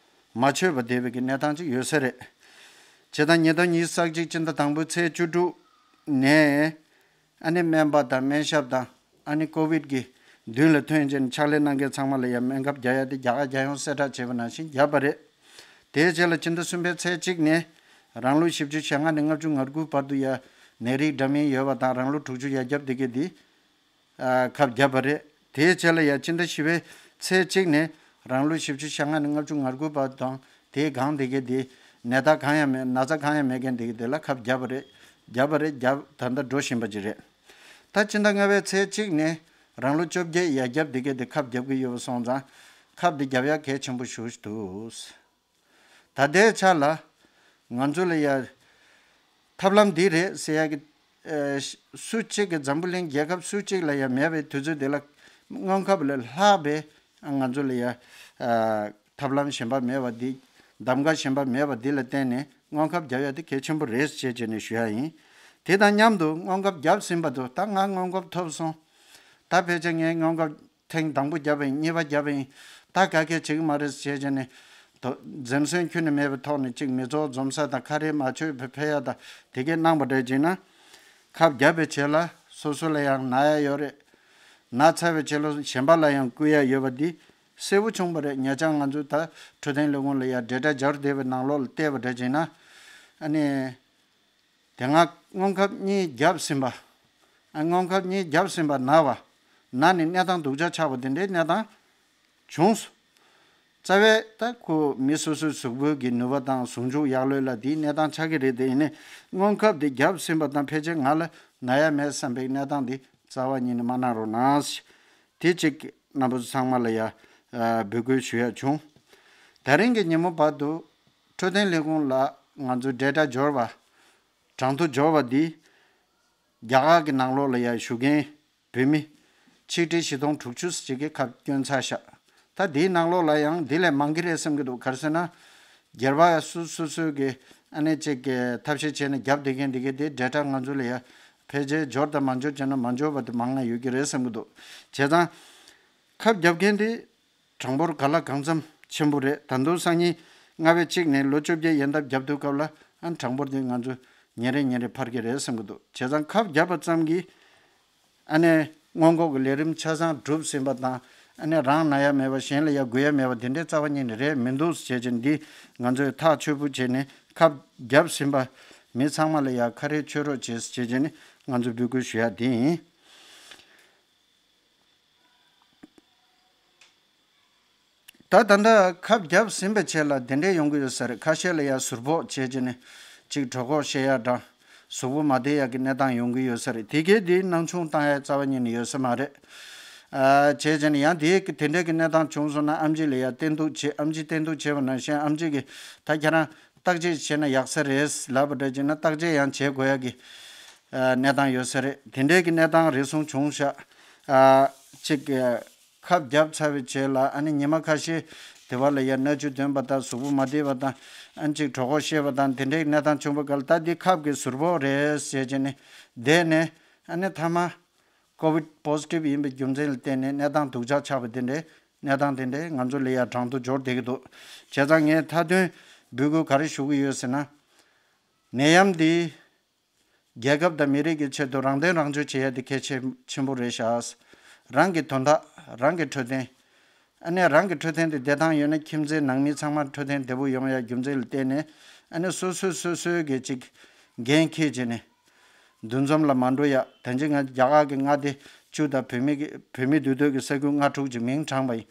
མ་ཆོད་པ་བསྡད་པའི་གི་གནས་སྟངས་ཅིག་ཡོད་ས་རེད། བྱས་ཙང་ཉིས་སྟོང་ཉི་ཤུ་རྩ་གཅིག་སྤྱི་ཟླ་དང་པོའི་ཚེས་བཅུ་དྲུག་ནས་ཨ་ནི་སྨན་པ་དང་སྨན་ཞབས་དང་ཨ་ནི་ཀོ་བིད་ཀྱི་མདུན་ལ་ཐོན་རྗེས་ནས་ཕྱག་ལས་གནང་མཁན་ཚང་མ་ལ་ཡང་སྨན་ཁབ་རྒྱག་ཡ་དེ་རྒྱ་གར་རྒྱལ་ཡོངས་གསལ་བསྒྲགས་བྱས་པ་ནང་བཞིན་བརྒྱབ་པ་རེད། དེའི་རྗེས་ལ་སྤྱི་ཟླ་གསུམ་པའི་ཚེས་གཅིག་ནས་རང་ལོ་བཞི་བཅུ་ཞེ་ལྔ་ནས་ལྔ་བཅུ་ང་དགུ་བར་དུ་ཡ་ནད་རིགས་འདྲ་མིན་ཡོད་པ་དང་རང་ལོ་དྲུག་ཅུ་ཡར་རྒྱབ་དེ་གས་དེ་ཨ་ཁབ་བརྒྱབ་པ་རེད། དེའི་རྗེས་ལ་ཡ་སྤྱི་ཟླ་བཞི་པའི་ཚེས་གཅིག་ནས་རང་ལོ་བཞི་བཅུ་ཞེ་ལྔ་ནས་ལྔ་བཅུ་ང་དགུ་བར་དང་དེའི་སྒང་དེ་གས་དེ་ནད་རྟགས་གང་ཡང་མེད། ན་ཚ་གང་ཡང་མེད་མཁན་དེ་གས་དེ་ལ་ཁབ་བརྒྱབ་པ་རེད། བརྒྱབ་པ་རེད། བརྒྱབ་ད་ལྟ་འགྲོ་བཞིན་པ་ཅིག་རེད། ད་སྤྱི་ཟླ་ལྔ་པའི་ཚེས་གཅིག་ནས་རང་ལོ་བཅོ་བརྒྱད་ཡར་རྒྱབ་དེ་གས་དེ་ཁབ་བརྒྱབ་ཀྱི་ཡོད་པ་སོང་ཙང་ཁབ་དེ་བརྒྱབ་ཡ་གལ་ཆེན་པོ་ཞེ་པོ་ཅིག་འདུག་ད་ལྟའི་ཆ་ལ་ང་ཚོ་ལ་ཡ་ཐབས་ལམ་འདི་རེད་ཟེར་ཡ་གི་ཨ་སུ་གཅིག་གི་འཛམ་བུ་གླིང་རྒྱལ་ཁབ་སུ་གཅིག་ལ་ཡ་མེད་པའི་དུས་ཚོད་འདི་ལ་སྔོན་ཁབ་ལས་ལྷག་པའི་ང་ཚོ་ལ་ཡ་ཨ་ཐབས་ལམ་གཞན་པ་མེད་པ་འདི། གདམ་ག་གཞན་པ་མེད་པ་འདི་ལ་བརྟེན་ནས་སྔོན་ཁབ་བརྒྱབ་ཡ་དེ་གལ་ཆེན་པོ་རེད་ཅེས་བྱས་ནས་ཞུ་ཡ་ཡིན། དེ་དང་མཉམ་དུ་སྔོན་ཁབ་བརྒྱབ་ཟིན་པ་དུ་ད་ང་སྔོན་ཁབ་ཐོབ་སོང་། ད་ཕལ་ཆེར་ངས་སྔོན་ཁབ་ཐེངས་དང་པོ་བརྒྱབ་པ་ཡིན། གཉིས་པ་བརྒྱབ་པ་ཡིན། ད་ག་གེ་བྱེད་ཀྱི་མ་རེད་ཅེས་བྱས་ནས་དོ་འཛེམ་ཟོན་ཁྱོན་ནས་མེད་པའི་ཐོག་ནས་གཅིག་མི་ཚོགས་འཛོམས་ས་དང་ཁ་རས་མ་ཆོད་པའི་ཕེབས་ཡ་དང་དེ་གས་གནང་པ་འདྲ་བྱས་ན། ཁབ་བརྒྱབ་པའི་རྗེས་ལ་སོ་སོ་ལ་ཡང་ན་ཡ་ཡོད་རེད། ན་ཚར་བའི་རྗེས་ལ་གཞན་པ་ལ་ཡང་བསྐུར་ཡ་ཡོད་པ་འདི་གསལ་པོ་བྱུང་བ་རེད། ཉེ་ཆར་ང་ཚོས་ད་འཕྲོད་བསྟེན་ལས་ཁུངས་ལ་ཡ་འབྲེལ་སྒྲ་སྦྱར་བསྡད་པའི་ནང་ལོགས་ལ་བལྟས་པ་འདྲ་བྱས་ན། ཨ་ནི་དེ་སྔ་སྔོན་ཁབ་གཉིས་བརྒྱབ་ཟིན་པ། ཨ་སྔོན་ཁབ་གཉིས་བརྒྱབ་ཟིན་པ་ན་བ། ན་ནས་གནས་སྟངས་སྡུག་ཅག་ཆགས་པ་དེ་འདྲའི་གནས་སྟངས་བྱུང་སོང་། རྩ་བའི་ད་ཁོ་མི་སོ་སོའི་གཟུགས་པོ་གི་ནུས་པ་དང་ཟུངས་ཆུ་ཡག་ལོས་ལ་དེའི་གནས་སྟངས་ཆགས་ཀྱི་རེད། དེ་ཡིན་ནའི་སྔོན་ཁབ་དེ་བརྒྱབ་ཟིན་པ་དང་ཕལ་ཆེར་ང་ལ་ན་ཡ་མེད་བསམ་པའི་གནས་སྟངས་དེ་རྩ་བ་ཉིད་ནས་མ་གནང་རོགས་གནང་། དེ་གཅིག་རྣམ་པ་ཚོ་ཚང་མ་ལ་ཡ་འབོད་སྐུལ་ཞུ་ཡ་བྱུང་། ད་རིང་གི་ཉིན་མོ་བར་དུ་འཕྲོད་བསྟེན་ལས་ཁུངས་ལ་ང་ཚོའི་འབྲེལ་སྒྲ་འབྱོར་བ། གྲངས་ཐོ་འབྱོར་བ་འདི་རྒྱ་གར་གྱི་ནང་ལོགས་ལ་ཡ་བཞུགས་མཁན་བོད་མི་ཆིག་ཁྲི་བཞི་སྟོང་དྲུག་ཅུ་ཅིག་གིས་ཁབ་བསྐྱོན་ཚར་ཤག་ད་འདིའི་ནང་ལོགས་ལ་ཡང་འདི་ལས་མང་གི་རེད་བསམ་གྱི་འདུག་ག་རེ་ཟེར་ན། སྒེར་པ་སུ་སོ་སོའི་གི་ཨ་ནེ་ཅིག་གི་ཐབས་ཤེས་བྱས་ནས་རྒྱབ་བསྡད་མཁན་འདི་གི་དེ་འབྲེལ་སྒྲ་ང་ཚོ་ལ་ཡ་ཕལ་ཆེར་འབྱོར་དང་མ་འབྱོར་བྱས་ན་མ་འབྱོར་བ་དེ་མང་ང་ཡོད་ཀྱི་རེད་བསམ་གྱི་འདུག་བྱས་ཙང་ཁབ་རྒྱབ་མཁན་དེ་གྲངས་འབོར་ག་ལ་གང་འཚམ་ཆེན་པོ་རེད། ད་དུང་སང་ཉིན་ལྔ་པའི་གཅིག་ནས་ལོ་བཅོ་བརྒྱད་ཡན་འདབ་རྒྱབ་དུས་སྐབས་ལ་ཨ་གྲངས་འབོར་དེ་ང་ཚོ་ཉིན་རེ་ཉིན་རེ་འཕར་གྱི་རེད་བསམ་གྱི་འདུག་བྱས་ཙང་ཁབ་བརྒྱབ་པ་ཙམ་གྱིས་ཨ་ནེ་སྔོན་འགོག་གི་ལས་རིམ་ཆ་ཚང་གྲུབ་ཟིན་པ་དང་ཨ་ནེ་རང་ན་ཡ་མེད་པ་གཞན་ལ་ཡ་འགོས་ཡ་མེད་པ་དེ་འདྲའི་རྩ་བ་ཉིད་ནས་རེད་མི་འདུག་བྱས་ཙང་འདི་ང་ཚོས་ཐག་ཆོད་པོ་བྱས་ནས་ཁབ་བརྒྱབ་ཟིན་པ་མི་ཚང་མ་ལ་ཡ་ཁ་རས་ཆོད་རོགས་བྱས་བྱས་ཙང་ནི་ང་ཚོས་འབོད་སྐུལ་ཞུ་ཡ་དེ་ཡིན། ད་ད་ལྟ་ཁབ་བརྒྱབ་ཟིན་པའི་ཆེད་ལ་དེ་འདྲས་ཡོང་གི་ཡོད་ས་རེད། ཁ་ཤས་ལ་ཡ་ཟུར་ཕོག་བྱས་བྱས་ནས་ཅིག་གྲོད་ཁོག་བཤལ་ཡ་དང་གཟུགས་པོ་མ་བདེ་ཡ་གི་གནས་སྟངས་ཡོང་གི་ཡོད་ས་རེད། དེ་གས་དེ་སྣང་ཆུང་བཏང་ཡ་རྩ་བ་ཉིད་ནས་ཡོད་ས་མ་རེད། ཨ་བྱས་བྱས་ནས་ཡང་དེ་དེ་འདྲས་ཀྱི་གནས་སྟངས་བྱུང་སོང་ན་ཨེམ་ཆི་ལ་ཡ་བསྟེན་གཏུག་བྱེད། ཨེམ་ཆི་བསྟེན་གཏུག་བྱས་པ་ནང་བཞིན་ཨེམ་ཆི་གིས་ད་ཁྱེད་རང་བརྟག་དཔྱད་བྱས་ན་ཡག་ས་རེད་ལབ་པ་འདྲ་བྱས་ན་བརྟག་དཔྱད་ཡང་བྱེད་དགོས་ཡ་གི་ཨ་གནས་སྟངས་ཡོད་ས་རེད། དེ་འདྲས་ཀྱི་གནས་སྟངས་རེ་ཟུང་བྱུང་ཤག་ཨ་ཅིག་ཨ་ཁབ་བརྒྱབ་ཚར་བའི་རྗེས་ལ་ཨ་ནི་ཉི་མ་ཁ་ཤས་དེ་བ་ལ་ཡ་སྣ་ཆུ་འདོན་པ་དང་གཟུགས་པོ་མ་བདེ་བ་དང་ཨ་ནི་ཅིག་གྲོད་ཁོག་བཤལ་བ་དང་དེ་འདྲའི་གནས་སྟངས་བྱུང་བ་ག་ལ་ད་འདི་ཁབ་ཀྱི་ཟུར་ཕོག་རེད་ཟེར་བྱས་ནས་བསྡད་ནས་ཨ་ནི་མཐའ་མ་ཀོ་བིད་པོ་སི་ཊིབ་ཡིན་པའི་རྒྱུ་མཚན་ལ་བརྟེན་ནས་གནས་སྟངས་སྡུག་ཅག་ཆགས་པ་དེ་འདྲའི་གནས་སྟངས་དེ་འདྲའི་ང་ཚོ་ལ་ཡ་གྲངས་ཐོ་འབྱོར་བསྡད་ཀྱི་འདུག་བྱས་ཙང་ངས་མཐའ་དོན་འབོད་སྐུལ་ག་རེ་ཞུ་གི་ཡོད་ཟེར་ན། ནད་ཡམས་འདི་རྒྱལ་ཁབ་དང་མི་རིགས་ཀྱི་ཆེད་དུ་རང་བརྟེན་རང་སྐྱོང་བྱེད་ཡ་དེ་གལ་ཆེ་ཆེན་པོ་རེད་ཤག་རང་གི་དོན་དག་རང་གི་འཕྲོད་བསྟེན། ཨ་ནེ་རང་གི་འཕྲོད་བསྟེན་དེ་བདེ་ཐང་ཡོད་ན་ཁྱིམ་མཚེས་ནང་མི་ཚང་མ་འཕྲོད་བསྟེན་བདེ་པོ་ཡོང་ཡ་རྒྱུ་མཚན་ལ་བརྟེན་ནས་ཨ་ནེ་སོ་སོས་སོ་སོའི་གི་ཅིག་འགན་འཁྱེར་བྱས་ནས་འདུ་འཛོམས་ལ་མ་འགྲོ་ཡ། ད་ཅི་ང་རྒྱ་གར་གི་མངའ་སྡེ་ བཅུ་དང་བོད་མི་གི་བོད་མི་འདུས་སྡོད་ཀྱི་ས་ཁུལ་ལྔ་དྲུག་ཅིག་མིང་དྲངས་པ་ཡིན།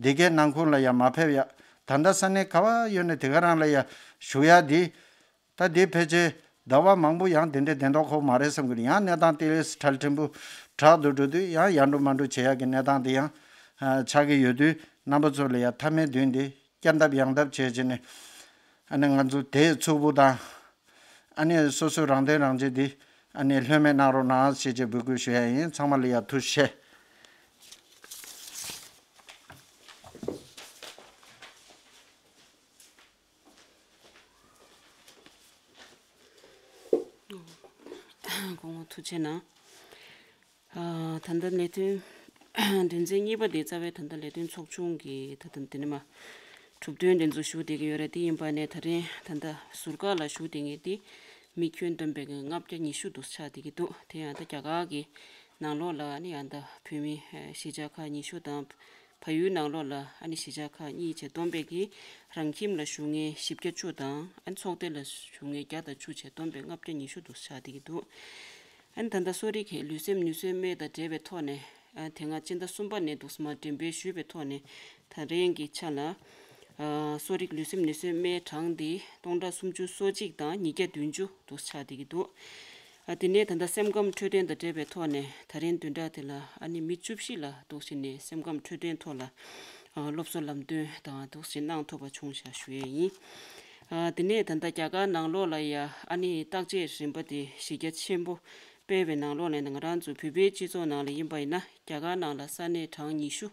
འདི་གའི་ནང་ཁུལ་ལ་ཡང་མ་ཕེབས་ཡ། ད་ལྟ་ས་གནས་ག་བ་ཡོད་ནས་དེ་ག་རང་ལ་ཡང་བཞུགས་ཡ་འདི། ད་འདི་ཕལ་ཆེར་ཟླ་བ་མང་པོ་ཡང་དེ་འདྲས་བདེན་མདོག་ཁོག་མ་རེད་བསམ་གྱི་འདུག་ཡང་གནས་སྟངས་དེ་ལས་ཁྲལ་ཕྲན་བུ་དྲག་ཏུ་འགྲོ་དུས་ཡང་ཡར་འགྲོ་མར་འགྲོ་བྱེད་ཡག་གི་གནས་སྟངས་དེ་ཡང་ཨ་ཆགས་ཀྱི་ཡོད་དུས་རྣམ་པ་ཚོ་ལ་ཡང་མཐའ་མའི་མདུན་དེ་བསྐྱར་ལྡབ་ཡང་ལྡབ་བྱས་བྱས་ནས་ཨ་ནི་ང་ཚོ་དེའི་ཚུགས་པོ་དང་ཨ་ནི་སོ་སོའི་རང་དོན་རང་གཅེས་དེ་ཨ་ནི་ལྷོད་མེད་གནང་རོགས་གནང་ཞེས་བཅས་འབོད་སྐུལ་ཞུ་ཡ་ཡིན། ཚང་མ་ལ་ཡང་ཐུགས་རྗེ་ཆེ། སྐུ་ངོ་ཐུགས་རྗེ་གནང་། ཨ། ད་ལྟ་ལས་དོན་དོན་ཚན་གཉིས་པ་དེ་རྩ་བའི་ད་ལྟ་ལས་དོན་ཚོགས་ཆུང་གི་ད་ལྟ་འདི་ནས་མ་གྲུབ་དོན་དེ་ཚོ་ཞུ་བསྡད་ཀྱི་ཡོད་རེད། དེ་ཡིན་པ་ནས་ད་རིང་ད་ལྟ་ཟུར་བཀག་ལ་བཞུགས་བསྡད་མཁན་དེ་མི་ཁྱོན་བསྡོམས་པའི་གི་ལྔ་བརྒྱ་ཉི་ཤུ་དུ་ཆགས་བསྡད་ཀྱི་འདུག་དེ་ཡང་ད་རྒྱ་གར་གྱི་ནང་ལོགས་ལ་ཨ་ནི་ཡང་ད་བོད་མི་གཞིས་ཆགས་ཁག་ཉི་ཤུ་དང་། བལ་ཡུལ་ནང་ལོགས་ལ་ཨ་ནི་གཞིས་ཆགས་ཁག་གཉིས་བྱས་བསྡོམས་པས་ཀྱི་རང་ཁྱིམ་ལ་བཞུགས་མཁན་བཞི་བརྒྱ་བཅུ་དང་ཨ་ནི་ཚོགས་སྡེ་ལ་བཞུགས་མཁན་བརྒྱ་དང་བཅུ་བྱས་བསྡོམས་པས་ལྔ་བརྒྱ་ཉི་ཤུ་དུ་ཆགས་བསྡད་ཀྱི་འདུག་ཨ་ནི་ད་ལྟ་གསོ་རིག་གི་ལུས་སེམས་ནུས་གསོའི་སྨན་དང་འབྲེལ་བའི་ཐོག་ནས་ཨ་དེ་སྔ་སྤྱི་ཟླ་གསུམ་པ་ནས་འདུག་སེ་མར་འགྲེམས་སྤེལ་ཞུས་པའི་ཐོག་ནས་ད་རིང་གི་ཆ་ལ་ཨ་གསོ་རིག་ལུས་སེམས་ནུས་གསོའི་སྨན་གྲངས་འདི་སྟོང་ཕྲག་སུམ་ཅུ་སོ་གཅིག་དང་ཉིས་བརྒྱ་བདུན་ཅུ་དུ་ཆགས་བསྡད་ཀྱི་འདུག་ཨ་དེ་ནས་ད་ལྟ་སེམས་ཁམས་འཕྲོད་བསྟེན་དང་འབྲེལ་བའི་ཐོག་ནས་ད་རིང་བདུན་ཕྲག་དེ་ལ་ཨ་ནི་མི་བཅུ་བཞི་ལ་འདུག་སེ་ནས་སེམས་ཁམས་འཕྲོད་བསྟེན་ཐོག་ལ་ཨ་སློབ་གསོ་ལམ་སྟོན་དང་འདུག་སེ་གནང་ཐུབ་པ་བྱུང་བཞག་ཞུ་ཡས་ཡིན། ཨ་དེ་ནས་ད་ལྟ་རྒྱ་གར་ནང་ལོགས་ལ་ཡ་ཨ་ནི་བརྟག་དཔྱད་རིམ་པ་དེ་གཞི་རྒྱ་ཆེན་པོ་སྤེལ་བའི་ནང་ལོགས་ནས་ང་རང་ཚོ་བོད་པའི་སྤྱི་ཚོགས་ནང་ལ་ཡིན་པ་ཡིན་ན་རྒྱ་གར་ནང་ལ་ས་གནས་གྲངས་ཉི་ཤུ་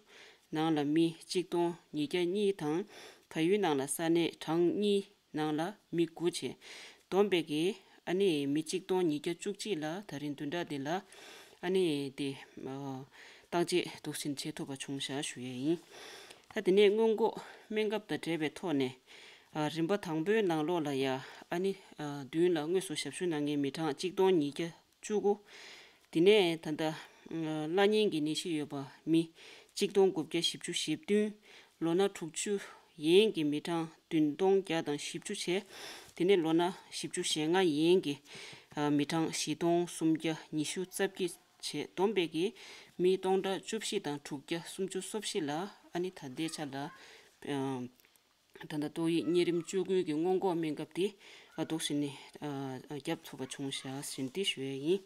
ནང་ལ་མི་གཅིག་སྟོང་ཉིས་བརྒྱ་གཉིས་དང་བལ་ཡུལ་ནང་ལ་ས་གནས་གྲངས་གཉིས་ནང་ལ་མི་དགུ་བྱས། བསྡོམས་པས་ཀྱི་ཨ་ནི་མི་གཅིག་སྟོང་ཉིས་བརྒྱ་བཅུ་གཅིག་ལ་ད་རིང་བདུན་ཕྲག་འདི་ལ་ཨ་ནི་དེ་ཨ་བརྟག་དཔྱད་འདུག་སེ་བྱེད་ཐུབ་པ་བྱུང་བཞག་ཞུ་ཡས་ཡིན། ད་དེ་ནས་སྔོན་འགོག་སྨན་ཁབ་དང་འབྲེལ་བའི་ཐོག་ནས་ཨ་རིམ་པ་དང་པོའི་ནང་ལོགས་ལ་ཡ་ཨ་ནི་ཨ་མདུན་ལ་དངོས་སུ་ཞབས་ཞུ་གནང་མཁན་མི་གྲངས་གཅིག་སྟོང་ཉིས་བརྒྱ་བཅུ་དགུ། དེ་ནས་ད་ལྟ་ཨ་བླ་གཉན་གྱི་ནད་གཞི་ཡོད་པ་མི་གཅིག་སྟོང་དགུ་བརྒྱ་བཞི་བཅུ་ཞེ་བདུན། ལོ་ན་དྲུག་ཅུ་ཡན་གྱི་མི་གྲངས་བདུན་སྟོང་བརྒྱ་དང་བཞི་བཅུ་བྱས། དེ་ནས་ལོ་ན་བཞི་བཅུ་ཞེ་ལྔ་ཡན་གྱི་ཨ་མི་གྲངས་བཞི་སྟོང་སུམ་བརྒྱ་ཉི་ཤུ་རྩ་བརྒྱད་བྱས། བསྡོམས་པས་ཀྱི་མི་སྟོང་ཕྲག་བཅུ་བཞི་དང་དྲུག་བརྒྱ་སུམ་ཅུ་སོ་བཞི་ལ་ཨ་ནི་ད་ལྟའི་ཆ་ལ་ཨ་ད་ལྟ་ཏོག་དབྱིབས་གཉན་རིམས་བཅུ་དགུ་གི་སྔོན་འགོག་སྨན་ཁབ་དེ་ཨ་འདུག་སེ་ནས་ཨ་ཨ་བརྒྱབ་ཐུབ་པ་བྱུང་བཞག་ཟིན་ཏེ་ཞུ་ཡས་ཡིན།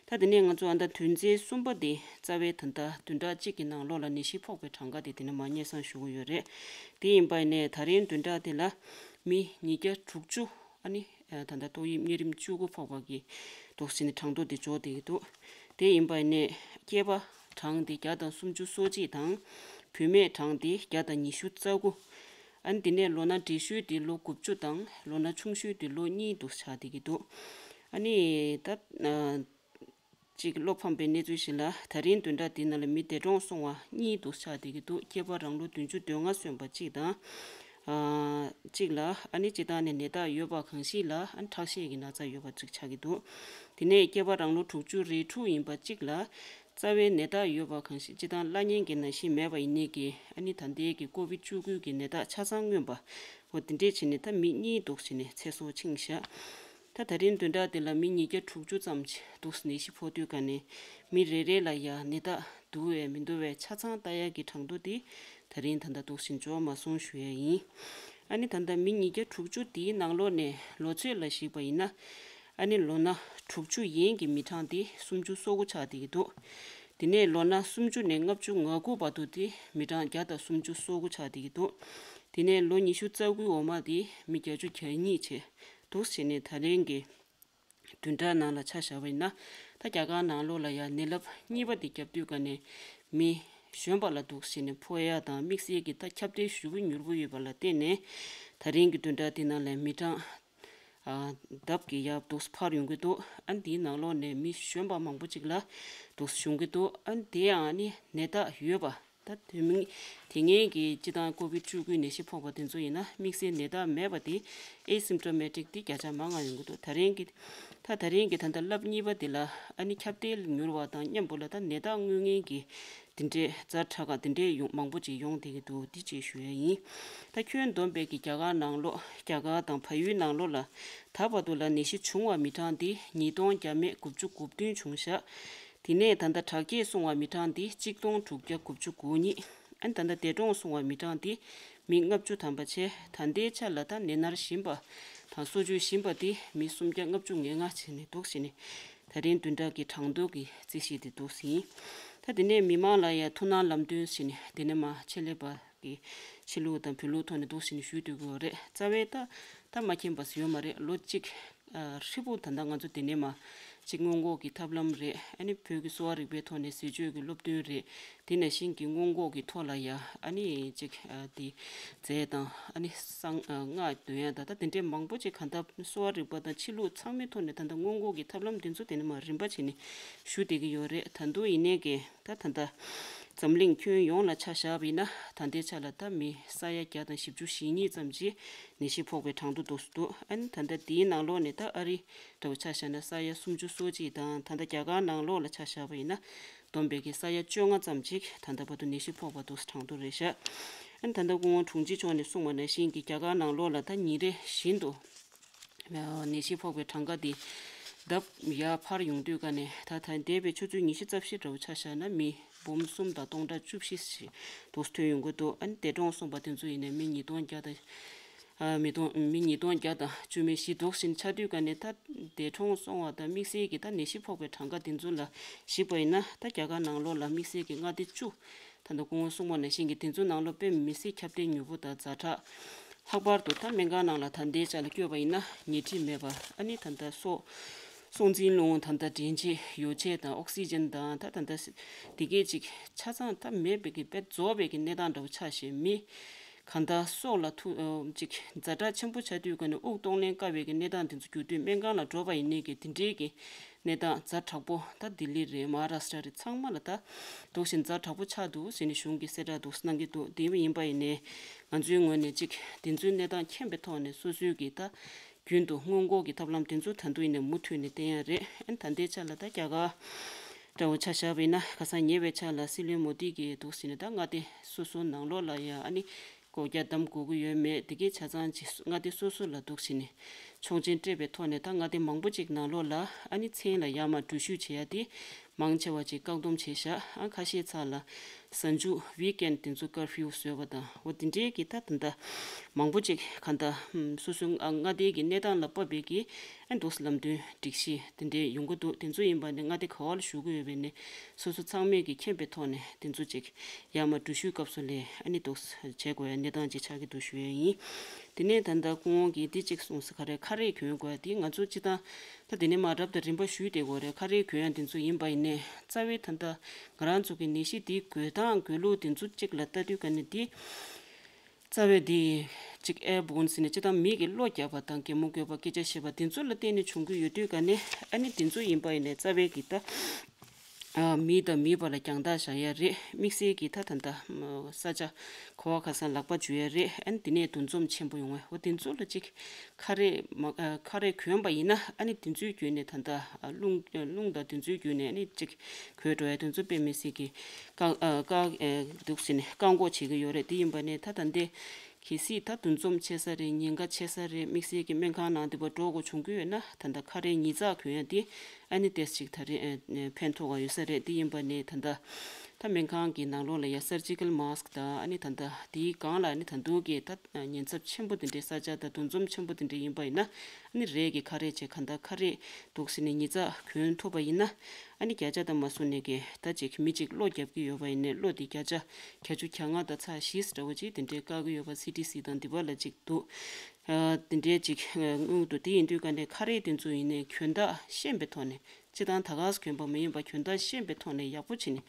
ད་དེ་ནས་ང་ཚོ་ཨ་ད་དོན་ཚན་གསུམ་པ་དེ་རྩ་བའི་ད་ལྟ་བདུན་ཕྲག་གཅིག་གི་ནང་ལོགས་ལ་ནད་གཞི་ཕོག་པའི་གྲངས་ཀ་དེ་དེ་ནས་མར་སྙན་སེང་ཞུ་གི་ཡོད་རེད། དེ་ཡིན་པ་ཡིན་ནས་ད་རིང་བདུན་ཕྲག་དེ་ལ་མི་ཉིས་བརྒྱ་དྲུག་ཅུ་ཨ་ནི་ཨ་ད་ལྟ་ཏོག་དབྱིབས་གཉན་རིམས་བཅུ་དགུ་ཕོག་པ་གི་འདུག་སེ་ནས་གྲངས་ཐོ་དེ་འབྱོར་བསྡད་ཀྱི་འདུག་དེ་ཡིན་པ་ཡིན་ནས་སྐྱེས་པ་གྲངས་དེ་བརྒྱ་དང་སུམ་ཅུ་སོ་གཅིག་དང་། བུད་མེད་གྲངས་དེ་བརྒྱ་དང་ཉི་ཤུ་རྩ་དགུ། ཨ་ནི་དེ་ནས་ལོ་ན་བགྲེས་ཤོས་དེ་ལོ་དགུ་བཅུ་དང་ལོ་ན་ཆུང་ཤོས་དེ་ལོ་གཉིས་དུ་ཆགས་བསྡད་ཀྱི་འདུག་ཨ་ནི་ད་ཨ་གཅིག་བློ་ཕམ་པའི་གནས་ཚུལ་ཞིག་ལ་ད་རིང་བདུན་ཕྲག་འདི་ནང་ལ་མི་འདས་གྲོངས་སོང་བ་གཉིས་དུ་ཆགས་བསྡད་ཀྱི་འདུག་སྐྱེས་པ་རང་ལོ་བདུན་ཅུ་དོན་ལྔ་སོན་པ་གཅིག་དང་། ཨ་གཅིག་ལ་ཨ་ནི་སྤྱིར་བཏང་ནས་ནད་རྟགས་ཡོད་པ་གང་ཞིག་ལ་ཨ་ནི་ཁྲག་ཤེད་ཀྱི་ན་ཚ་ཡོད་པ་གཅིག་ཆགས་ཀྱི་འདུག་དེ་ནས་སྐྱེས་པ་རང་ལོ་དྲུག་ཅུ་རེ་དྲུག་ཡིན་པ་གཅིག་ལ་རྩ་བའི་ནད་རྟགས་ཡོད་པ་གང་ཞིག་སྤྱིར་བཏང་བླ་གཉན་གྱི་ན་གཞི་མེད་པ་ཡིན་ནའི་གི་ཨ་ནི་ད་ལྟའི་གི་ཀོ་བིད་བཅུ་དགུ་གི་ནད་རྟགས་ཆ་ཚང་མངོན་པ་འོ་དེ་འདྲས་བྱས་ནས་ད་མི་གཉིས་འདུག་བྱས་ནས་ཚེ་སྲོག་འཆིང་བཞག་ད་ད་རིང་བདུན་ཕྲག་འདི་ལ་མི་ཉིས་བརྒྱ་དྲུག་ཅུ་ཙམ་ཞིག་འདུག་ནད་གཞི་ཕོག་དུས་ག་ནས་མི་རེ་རེ་ལ་ཡ་ནད་རྟགས་འདུག་བས་མི་འདུག་བས་ཆ་ཚང་ལྟ་ཡག་གི་གྲངས་ཐོ་དེ་ད་རིང་ད་ལྟ་འདུག་ཟིན་འབྱོར་མ་སོང་ཞུ་ཡས་ཡིན། ཨ་ནི་ད་ལྟ་མི་ཉིས་བརྒྱ་དྲུག་ཅུ་དེའི་ནང་ལོགས་ནས་ལོ་ཚོད་ལ་གཞིགས་པ་ཡིན་ན། ཨ་ནི་ལོ་ན་དྲུག་ཅུ་ཡན་གྱི་མི་གྲངས་དེ་སུམ་ཅུ་སོ་དགུ་ཆགས་བསྡད་ཀྱི་འདུག་དེ་ནས་ལོ་ན་སུམ་ཅུ་ནས་ལྔ་བཅུ་ང་དགུ་བར་དུ་དེ་མི་གྲངས་བརྒྱ་དང་སུམ་ཅུ་སོ་དགུ་ཆགས་བསྡད་ཀྱི་འདུག་དེ་ནས་ལོ་ཉི་ཤུ་རྩ་དགུའི་འོག་མ་དེ་མི་བརྒྱད་ཅུ་གྱ་གཉིས་བྱས་འདུག་བྱས་ནས་ད་རིང་གི་བདུན་ཕྲག་ནང་ལ་ཆ་བཞག་པ་ཡིན་ན། ད་རྒྱ་གར་ནང་ལོགས་ལ་ཡང་ནད་རླབས་གཉིས་པ་དེ་བརྒྱབ་དུས་ག་ནས་མི་གཞོན་པ་ལ་འདུག་བྱས་ནས་ཕོག་ཡ་དང་དམིགས་བསལ་གྱི་ད་ཁྱབ་གདལ་ཞེ་པོ་མྱུར་པོ་ཡོད་པ་ལ་བརྟེན་ནས་ད་རིང་གི་བདུན་ཕྲག་དེ་ནང་ལ་མི་གྲངས་ཨ་ལྡབ་ཀྱིས་ཡར་འདུག་འཕར་ཡོང་གི་འདུག་ཨ་འདིའི་ནང་ལོགས་ནས་མི་གཞོན་པ་མང་པོ་ཅིག་ལ་འདུག་བྱུང་གི་འདུག་ཨ་དེ་ཡང་ནི་ནད་རྟགས་ཡོད་པ། ད་དེ་མིན་དེ་སྔའི་གི་སྤྱི་བཏང་ཀོ་བིད་བཅུ་དགུའི་ནད་གཞི་ཕོག་པ་དེ་ཚོ་ཡིན་ན་དམིགས་བསལ་ནད་རྟགས་མེད་པ་དེ་ཨེ་སིམ་ཊོ་མེ་ཊིག་དེ་བརྒྱ་ཆ་མང་ང་ཡོང་གི་འདུག་ད་རིང་གི་ད་ད་རིང་གི་ད་ལྟ་རླབས་གཉིས་པ་དེ་ལ་ཨ་ནི་ཁྱབ་གདལ་མྱུར་བ་དང་མཉམ་པོ་ལ་ད་ནད་རྟགས་དངོས་གནས་ཀྱི་དེ་འདྲའི་ཛ་དྲག་ག་དེ་འདྲའི་ཡོང་མང་པོ་ཅིག་ཡོང་བསྡད་ཀྱི་འདུག་འདི་ཅིག་ཞུ་ཡ་ཡིན། ད་ཁྱོན་བསྡོམས་པས་ཀྱི་རྒྱ་གར་ནང་ལོགས་རྒྱ་གར་དང་བལ་ཡུལ་ནང་ལོགས་ལ་ད་བར་དུ་ལ་ནད་གཞི་བྱུང་བ་མི་གྲངས་དེ་ཉིས་སྟོང་བརྒྱ་མེད་དགུ་བཅུ་གོ་བདུན་བྱུང་ཤག་དེ་ནས་ད་ལྟ་དྲག་སྐྱེད་སོང་བ་མི་གྲངས་དེ་གཅིག་སྟོང་དྲུག་བརྒྱ་དགུ་བཅུ་གོ་གཉིས། ཨ་ནི་ད་ལྟ་འདས་གྲོངས་སོང་བ་མི་གྲངས་དེ་མི་ལྔ་བཅུ་ཐམ་པ་བྱས། ད་ལྟའི་ཆ་ལ་ད་ནད་མནར་བཞིན་པ་དང་གསོ་བཅོས་བཞིན་པ་དེ་མི་སུམ་བརྒྱ་ལྔ་བཅུ་ང་ལྔ་བྱས་ནས་འདུག་ཟེར་ནས་ད་རིང་བདུན་ཕྲག་གི་གྲངས་ཐོ་གི་རྩིས་གཞི་དེ་འདུག་ཟིན། ད་དེ་ནས་མི་མང་ལ་ཡང་ཐུགས་སྣང་ལམ་སྟོན་ཟེར་ནས་དེ་ནས་མ་ཆེད་ལས་པ་གི་ཕྱི་ལུགས་དང་བོད་ལུགས་ཐོག་ནས་འདུག་ཟེར་ནས་ཞུ་སྡོད་དགོས་རེད། རྩ་བའི་ད་ད་མ་མཁྱེན་པ་ཡོད་མ་རེད། ལོ་གཅིག་ཨ་ཧྲིལ་པོ་ད་ལྟ་ང་ཚོ་དེ་ནས་མ་གཅིག་སྔོན་འགོག་གི་ཐབས་ལམ་རེད། ཨ་ནི་བོད་ཀྱི་གསོ་བ་རིག་པའི་ཐོག་ནས་ཟས་སྤྱོད་ཀྱི་སློབ་སྟོན་རེད། དེ་ནང་བཞིན་གྱི་སྔོན་འགོག་གི་ཐོག་ལ་ཡ་ཨ་ནི་གཅིག་ཨ་དེ་རྫས་དང་ཨ་ནི་བསང་ཨ་སྔགས་འདོན་ཡ་ད་ད་དེ་འདྲའི་མང་པོ་ཅིག་གང་ལྟར་གསོ་བ་རིག་པ་དང་ཕྱི་ལུགས་ཚང་མའི་ཐོག་ནས་ད་ལྟ་སྔོན་འགོག་གི་ཐབས་ལམ་དེ་ཚོ་དེ་ནས་མ་རིམ་པ་བྱས་ནས་ཞུ་བསྡད་ཀྱི་ཡོད་རེད། ད་དུང་ཡིན་ནའི་གི་ད་ད་ལྟ་འཛམ་གླིང་ཁྱོན་ཡོངས་ལ་ཆ་བཞག་པ་ཡིན་ན་ད་ལྟའི་ཆ་ལ་ད་མི་ས་ཡ་བརྒྱ་དང་བཞི་བཅུ་ཞེ་གཉིས་ཙམ་གྱིས་ནད་གཞི་ཕོག་པའི་གྲངས་ཐོ་འདུག་སེ་འདུག་ཨ་ནི་ད་ལྟ་དེའི་ནང་ལོགས་ནས་ད་ཨ་རི་འདྲ་བོ་ཆ་བཞག་ན་ས་ཡ་སུམ་ཅུ་སོ་གཅིག་དང་། ད་ལྟ་རྒྱ་གར་ནང་ལོགས་ལ་ཆ་བཞག་པ་ཡིན་ན་བསྡོམས་པས་ཀྱི་ས་ཡ་བཅོ་ལྔ་ཙམ་ཅིག་ད་ལྟ་བར་དུ་ནད་གཞི་ཕོག་པ་འདུག་སེ་གྲངས་ཐོ་རེད་ཤག་ཨ་ནི་ད་ལྟ་སྐུ་ངོ་དྲུང་ཆེ་མཆོག་ནས་གསུངས་པ་ནང་བཞིན་གྱི་རྒྱ་གར་ནང་ལོགས་ལ་ད་ཉིན་རེ་བཞིན་དུ་ནད་གཞི་ཕོག་པའི་གྲངས་ཀ་དེ་ལྡབ་ཡར་འཕར་ཡོང་དུས་ཀ་ནས་ད་ད་འདས་པའི་ཆུ་ཚོད་ཉི་ཤུ་རྩ་བཞི་འདྲ་བོ་ཆ་བཞག་ན་མི་འབུམ་གསུམ་དང་སྟོང་ཕྲག་བཅུ་བཞི་ཞིག་འདུག་སེ་ཐོན་ཡོང་གི་འདུག་ཨ་ནི་འདས་གྲོངས་སོང་བ་དེ་ཚོ་ཡིན་ནའི་མི་ཉིས་སྟོང་བརྒྱ་དང་ཨ་མི་སྟོང་མི་ཉིས་སྟོང་བརྒྱ་དང་བཅུ་མེད་བཞི་འདུག་སེ་ཆགས་དུས་ཀ་ནས་ད་འདས་གྲོངས་སོང་བ་དང་དམིགས་བསལ་གྱི་ད་ནད་གཞི་ཕོག་པའི་གྲངས་ཀ་དེ་ཚོ་ལ་གཞིགས་པ་ཡིན་ན་ད་རྒྱ་གར་ནང་ལོགས་ལ་དམིགས་བསལ་གྱི་མངའ་སྡེ་བཅུ་ད་ལྟ་སྐུ་ངོ་གསུངས་པ་ནང་བཞིན་གྱི་དེ་ཚོའི་ནང་ལོགས་དཔེ་མི་སྲིད་ཁྱབ་གདལ་མྱུར་པོ་དང་ཛ་དྲག་ལྷག་པར་དུ་ད་སྨན་ཁང་ནང་ལ་ད་ལྟའི་ཆ་ལ་བསྐྱོད་པ་ཡིན་ན་ཉལ་ཁྲི་མེད་པ། ཨ་ནི་ད་ལྟ་སྲོག་སྲོག་འཛིན་རླུང་ད་ལྟ་འདྲེན་བྱེད་ཡོ་བྱད་དང་ཨོག་སི་ཇན་དང་ད་ད་ལྟ་དེ་གས་ཅིག་ཆ་ཚང་ད་མེད་པའི་གི་དཔེ་རྫོགས་པའི་གི་གནས་སྟངས་འདྲ་བོ་ཆགས་བཞིན་མི་གང་ལྟར་སྲོག་ལ་ཐུག་ཅིག་ཛ་དྲག་ཆེན་པོ་ཆགས་དུས་ཀ་ནས་དབུགས་གཏོང་ལེན་དཀའ་བའི་གི་གནས་སྟངས་དེ་ཚོ་གྱུར་དུས་སྨན་ཁང་ལ་འགྲོ་བ་ཡིན་ནའི་གི་དེ་འདྲའི་གི་གནས་སྟངས་ཛ་དྲག་པོ་ད་ལྡི་ལི་རེད། མ་ཧཱ་རཱ་སི་ཊ་རེད། ཚང་མ་ལ་ད་འདུག་སེ་ཛ་དྲག་པོ་ཆགས་འདུག་ཟེར་ནས་གཞུང་གིས་གསལ་བསྒྲགས་འདུག་སེ་གནང་གི་འདུག་དེ་ཡིན་པ་ཡིན་ནའི་ང་ཚོའི་ངོས་ནས་ཅིག་དེ་ཚོའི་གནས་སྟངས་མཁྱེན་པའི་ཐོག་ནས་སོ་སོའི་གི་ད་རྒྱུན་དུ་སྔོན་འགོག་གི་ཐབས་ལམ་དེ་ཚོ་ད་དུང་ཡིན་ནའི་མུ་མཐུད་ནས་བསྟེན་ཡ་རེད། ཨ་ནི་ད་ལྟའི་ཆ་ལ་ད་རྒྱ་གར་འདྲ་བོ་ཆ་བཞག་པ་ཡིན་ན་ཁ་སང་ཉེ་བའི་ཆ་ལ་སྲིད་བློན་མོ་དི་གིས་འདུག་སེ་ནས་ད་མངའ་སྡེ་སོ་སོ་ནང་ལོགས་ལ་ཡ་ཨ་ནི་སྒོ་རྒྱ་བསྡམ་དགོས་ཀྱི་ཡོད་མེད་དེ་གའི་ཆ་ཚང་ཅིག་མངའ་སྡེ་སོ་སོ་ལ་འདུག་སེ་ནས་ཆོག་མཆན་སྤྲད་པའི་ཐོག་ནས་ད་མངའ་སྡེ་མང་པོ་ཅིག་ནང་ལོགས་ལ་ཨ་ནི་མཚན་ལ་ཡར་མར་འགྲུལ་བཞུད་བྱེད་ཡ་དེ་མང་ཆེ་བ་ཅིག་བཀག་སྡོམ་བྱས་བཞག་ཨ་ཁ་ཤས་ཚ་ལ་གཟའ་མཇུག་ཝིག་ཨེན་དེ་ཚོ་ཀར་ཕིའུ་བཟོས་པ་དང་འོ་དེ་འདྲའི་གི་ད་ད་ལྟ་མང་པོ་ཅིག་ག་ད་སོ་སོའི་མངའ་སྡེའི་གི་གནས་སྟངས་ལ་དཔག་པའི་གི་ཨ་འདུག་སེ་ལམ་སྟོན་སྒྲིག་གཞི་དེ་འདྲའི་ཡོང་གི་འདུག་དེ་ཚོ་ཡིན་པ་ནི་མངའ་སྡེ་ག་བ་ལ་བཞུགས་ཀྱི་ཡོད་པའི་ནི་སོ་སོ་ཚང་མས་ཀྱི་མཁྱེན་པའི་ཐོག་ནས་དེ་ཚོ་ཅིག་ཡར་མར་འགྲུལ་བཞུད་སྐབས་སུ་ལས་ཨ་ནི་འདུག་སེ་བྱེད་དགོས་ཡ་གནས་སྟངས་ཅིག་ཆགས་ཀྱི་འདུག་ཞུ་ཡ་ཡིན། དེ་ནས་ད་ལྟ་སྐུ་ངོ་གིས་འདི་གཅིག་གསུངས་སོང་། ག་རེ་ཁ་རས་གྱོན་དགོས་ཡ་དེ་ང་ཚོ་སྤྱི་བཏང་ད་དེ་ནས་མར་རབ་དང་རིམ་པ་ཞུས་བསྡད་དགོས་རེད། ཁ་རས་གྱོན་ཡ་དེ་ཚོ་ཡིན་པ་ཡིན་ནའི་རྩ་བའི་ད་ལྟ་ང་རང་ཚོ་གི་ནད་གཞི་འདི་འགོས་སྟངས་འགོས་ལུགས་དེ་ཚོ་གཅིག་ལ་ལྟ་དུས་ག་ནས་འདི་རྩ་བའི་འདི་གཅིག་ཨེར་བོན་ཟེར་ནས་སྤྱི་བཏང་མི་གི་གློ་རྒྱག་པ་དང་གད་མོ་དགོད་པ་སྐད་ཆ་བཤད་པ་དེ་ཚོ་ལ་བརྟེན་ནས་བྱུང་གི་ཡོད་དུས་ག་ནས་ཨ་ནི་དེ་ཚོ་ཡིན་པ་ཡིན་ནའི་རྩ་བའི་གི་ད་ཨ་མི་དང་མི་བར་ལ་རྒྱང་ཐག་བཞག་ཡ་རེད། དམིགས་བསལ་གྱི་ད་ད་ལྟ་ས་ཆ་གོ་བ་ཁ་སང་ལག་པ་འཇུ་ཡ་རེད། ཨ་ནི་དེ་ནས་འདུ་འཛོམས་ཆེན་པོ་ཡོང་བ་འོ་དེ་ཚོ་ལ་ཅིག་ཁ་རས་མ་ཨ་ཁ་རས་གྱོན་པ་ཡིན་ན་ཨ་ནི་དེ་ཚོའི་བརྒྱུད་ནས་ད་ལྟ་ཨ་རླུང་རླུང་དང་དེ་ཚོའི་བརྒྱུད་ནས་ཨ་ནི་ཅིག་གོས་འགྲོ་ཡ་དེ་ཚོ་དཔེ་མི་སྲིད་ཀྱི་བཀག་ཨ་བཀག་ཨ་འདུག་སེ་ནས་བཀག་འགོག་བྱེད་ཀྱི་ཡོད་རེད། དེ་ཡིན་པ་ནས་ད་ད་ལྟའི་གལ་སྲིད་ད་འདུ་འཛོམས་ཆེ་ས་རེད། ཉེན་ཁ་ཆེ་ས་རེད། དམིགས་བསལ་གྱི་སྨན་ཁང་ནང་དེ་བ་འགྲོ་དགོས་བྱུང་གི་ཡོད་ན་ད་ལྟ་ཁ་རས་ཉིས་བརྩེགས་གྱོན་ཡ་དེ་ཨ་ནི་ཏོག་ཙམ་ཅིག་ད་རེས་ཨ་ཕན་ཐོགས་ཀྱི་ཡོད་ས་རེད། དེ་ཡིན་པ་ནས་ད་ལྟ་ད་སྨན་ཁང་གི་ནང་ལོགས་ལ་ཡ་སར་ཇི་ཀལ་མཱ་སི་ཀི་དང་ཨ་ནི་ད་ལྟ་དེའི་སྒང་ལ་ཨ་ནི་ད་དུང་གི་ད་ཉེན་ཚབས་ཆེན་པོ་དེ་འདྲའི་ས་ཆ་དང་འདུ་འཛོམས་ཆེན་པོ་དེ་འདྲ་ཡིན་པ་ཡིན་ན་ཨ་ནི་རས་ཀྱི་ཁ་རས་བྱས་གང་ལྟར་ཁ་རས་འདུག་སེ་ནས་ཉིས་བརྩེགས་གྱོན་ཐུབ་པ་ཡིན་ན་ཨ་ནི་བརྒྱ་ཆ་དང་མ་སོང་ནས་ཀྱི་ད་ཅིག་མི་གཅིག་གློ་རྒྱབ་ཀྱི་ཡོད་པ་ཡིན་ནའི་གློ་དེ་བརྒྱ་ཆ་བརྒྱད་ཅུ་གྱ་ལྔ་དང་ཚེག་བཞི་འདྲ་བོ་ཅིག་དེ་འདྲའི་བཀག་གི་ཡོད་པ་སི་ཊི་སི་དང་འདི་པ་ལ་ཅིག་འདུག་ཨ་དེ་འདྲའི་ཅིག་དངུལ་འདུག་དེ་ཡིན་དུས་ག་ནས་ཁ་རས་དེ་ཚོ་ཡིན་ནའི་གྱོན་སྟངས་ཤེས་པའི་ཐོག་ནས་སྤྱི་བཏང་ད་ག་སེ་གྱོན་པ་མ་ཡིན་པ་གྱོན་སྟངས་ཤེས་པའི་ཐོག་ནས་ཡག་པོ་བྱས་ནས་